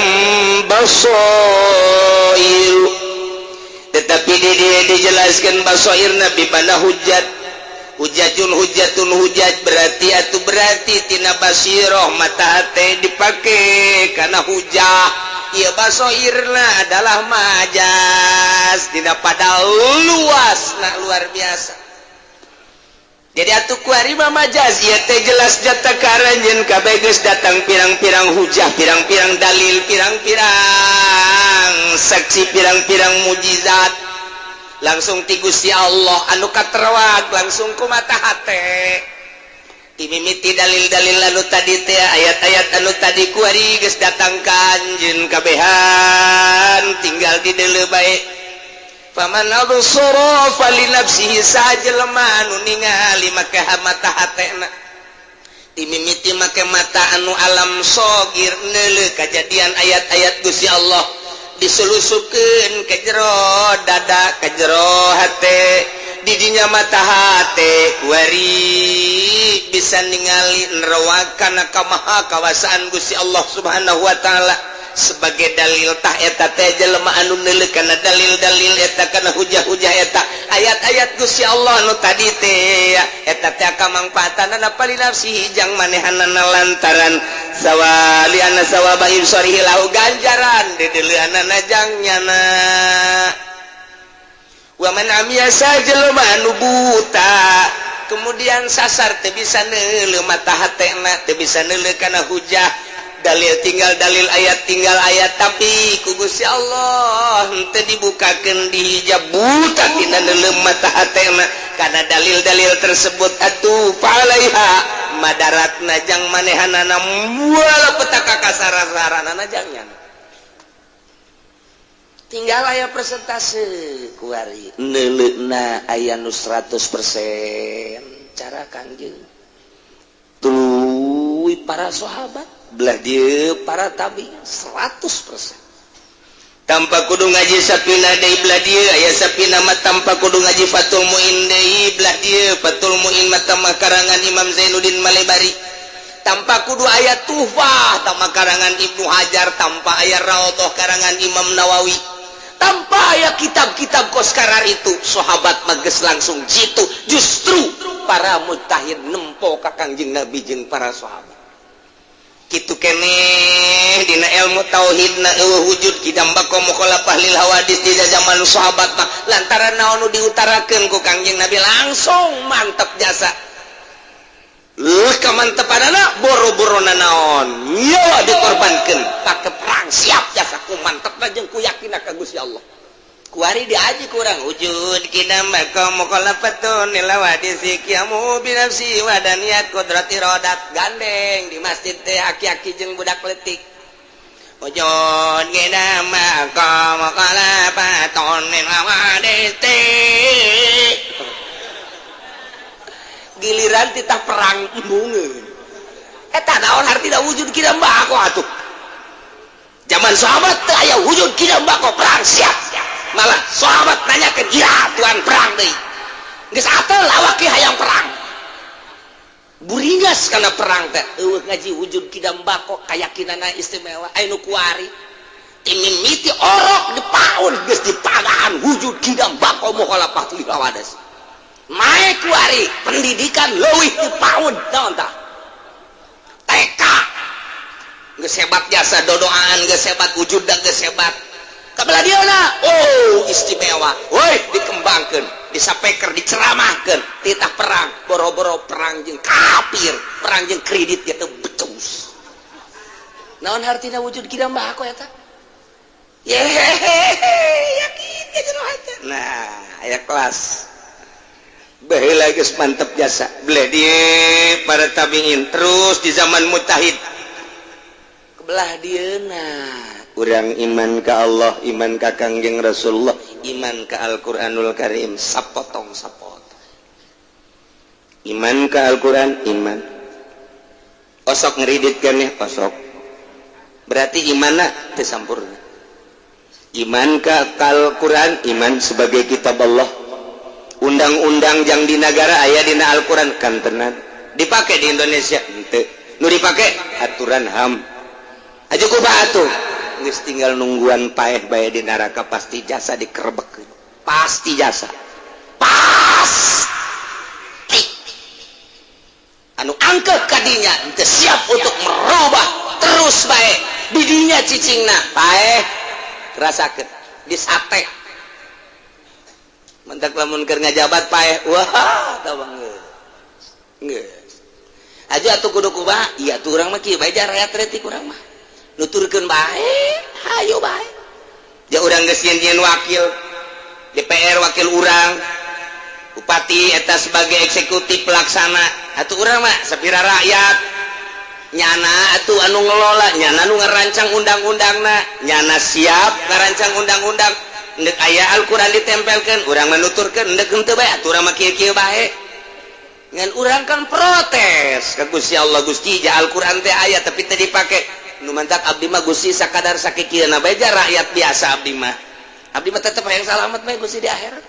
basoir, tetapi di dia dijelaskan basoir nabi mana hujat hujatun hujatun hujat, berarti atau berarti tina basiroh mata hati dipake karena hujah. Iya, basoirna adalah majas tidak pada luas nah luar biasa. Jadi atuh kuari mah majaz ieu teh jelas jata karanjeun kabeh geus datang pirang-pirang hujah, pirang-pirang dalil, pirang-pirang saksi, pirang-pirang mujizat langsung ti Gusti Allah anu katerawag langsung ku mata hate. Timimiti dalil-dalil anu tadi teh, ayat-ayat anu tadi kuari geus datang ka anjeun kabehan, tinggal di deuleu bae. Faman absara falinafsihi, sajelema anu ningali make mata hatena, timimiti make mata anu alam sogir neuleuh kajadian ayat-ayat Gusti Allah diselusupkeun ke jero dada, ke jero hate, didinya mata hate kuari bisa ningali nerawakana kamaha kawasaan Gusti Allah Subhanahu wa taala sebagai dalil. Tah, eta teh jelema anu neuleuh kana dalil-dalil eta, kana hujah-hujah eta, ayat-ayat Gusti Allah nu tadi teh, eta teh kamangfaatanana falinafsihi jang manehanana, lantaran sawali anna sawaba ibsarihi lahu, ganjaran dideuleuanana jang nyana. Wa man amiya, sajelema anu buta kemudian sasar teu bisa neuleuh mata hatena, teu bisa neuleuh kana hujah dalil, tinggal dalil ayat, tinggal ayat, tapi ku Gusti Allah henteu dibukakeun dihijab, buta tina neuleuh mata hatena kana dalil-dalil tersebut, atuh falaiha madaratna jang manehanana wala petaka kasara-saranana jang nyana. Tinggal aya persentase kuari neuleuhna aya nu 100% cara Kangjeng, tuluy para sahabat, belah dia para tabi 100% tanpa kudu ngaji Sapina deui, belah dieu aya Sapina mah tanpa kudu ngaji Fathul Muin deui, belah dieu Fathul Muin mah mah karangan Imam Zainuddin Malebari, tanpa kudu aya Tuhfah tama karangan Ibnu Hajar, tanpa aya Raudhah karangan Imam Nawawi. Tanpa aya kitab-kitab kos kararitu, sahabat mah geus langsung jitu. Justru para mujtahid nempo ka Kangjeng Nabi jeung para sahabat. Kitu keneh dina ilmu tauhid na, euweuh wujud qidam baqa mukhalafah lil hawadis di zaman sahabat mah, lantaran naon nu diutarakeun ku Kangjeng Nabi langsung mantep jasa. Leuh kamantepanana, boro-boro naon nyawa dikorbankeun pake perang siap jasa ku mantepna jeung ku yakinna ka Gusti Allah. Kuari diaji kurang wujud qidam baqa mukhalafatun lil hawadis qiyamu bi nafsi wadaniyat qudrat iradat, gandeng di masjid teh aki-aki jeung budak leutik. Wujud qidam baqa mukhalafatun lil hawadis teh, giliran titah perang embungeun. Eta naon hartina wujud qidam baqa atuh? Zaman sahabat teu aya wujud qidam baqa, perang siap. Malah sahabat nanyakeun, "Ira tuan perang deui?" Geus atel awak ge hayang perang, buringas kana perang teh. Euweuh ngaji wujud qidam baqa, kayakinanna istimewa. Aya nu kuari timimiti orok dipaun geus dipagaan wujud qidam baqa mukhalafah lil hawadis. Naik kuari pendidikan leuwih dipaun, naon tah, TK geus hebat jasa, dodoaan geus hebat, wujudna geus hebat. Kabelah dieuna, oh, istimewa woi, dikembangkeun, disapeker, diceramahkeun titah perang. Boro-boro perang jeung kafir, perang jeung kredit ge teu becus. Naon hartina wujud qidam baqa eta? Yehehe, yakin ka jero hate. Nah, aya kelas baheula geus mantep jasa belah di para tabiin, terus di zaman mujtahid. Kebelah dieuna urang iman ka Allah, iman ka Kangjeng Rasulullah, iman ka Al-Qur'anul Karim, sapotong sapotong. Iman ka Al-Qur'an, iman osok ngeridit keneh osok, berarti imanna teu sampurna. Iman ka Al-Qur'an, iman sebagai kitab Allah, undang-undang yang di negara aya dina Al-Qur'an kan tenan dipakai di Indonesia henteu. Nu dipake aturan HAM aja ku atuh. Geus tinggal nungguan paeh bae di neraka, pasti jasa dikerebek, pasti jasa, pasti. Anu angkat kadinya henteu siap untuk merubah, terus bae didinya cicingna, paeh rasakeun disate. Mentak lamun keur ngajabat paeh, wah, tah geus aja atuh kudu kumaha. Iya tuh, urang mah kieu bae, rakyat retik urang mah nuturkeun bae, hayo bae. Ja urang geus nyieun wakil DPR, wakil urang bupati eta sebagai eksekutif pelaksana. Atuh urang mah sapira rakyat, nyana atuh anu ngelola, nyana anu ngerancang undang-undangna, nyana siap ngerancang undang-undang. Ndek aya Al-Qur'an ditempelkeun, urang menuturkeun, ndek henteu bae atuh urang mah kieu-kieu bae. Ngan urang kan protes ka Gusti Allah, "Gusti, ja Al-Qur'an teh aya tapi teu dipake." Nu mantak abdi mah, Gusti, sakadar sakikieuna bae, ja rakyat biasa abdi mah. Abdi mah tetep hayang salamet bae, Gusti, di akhirat.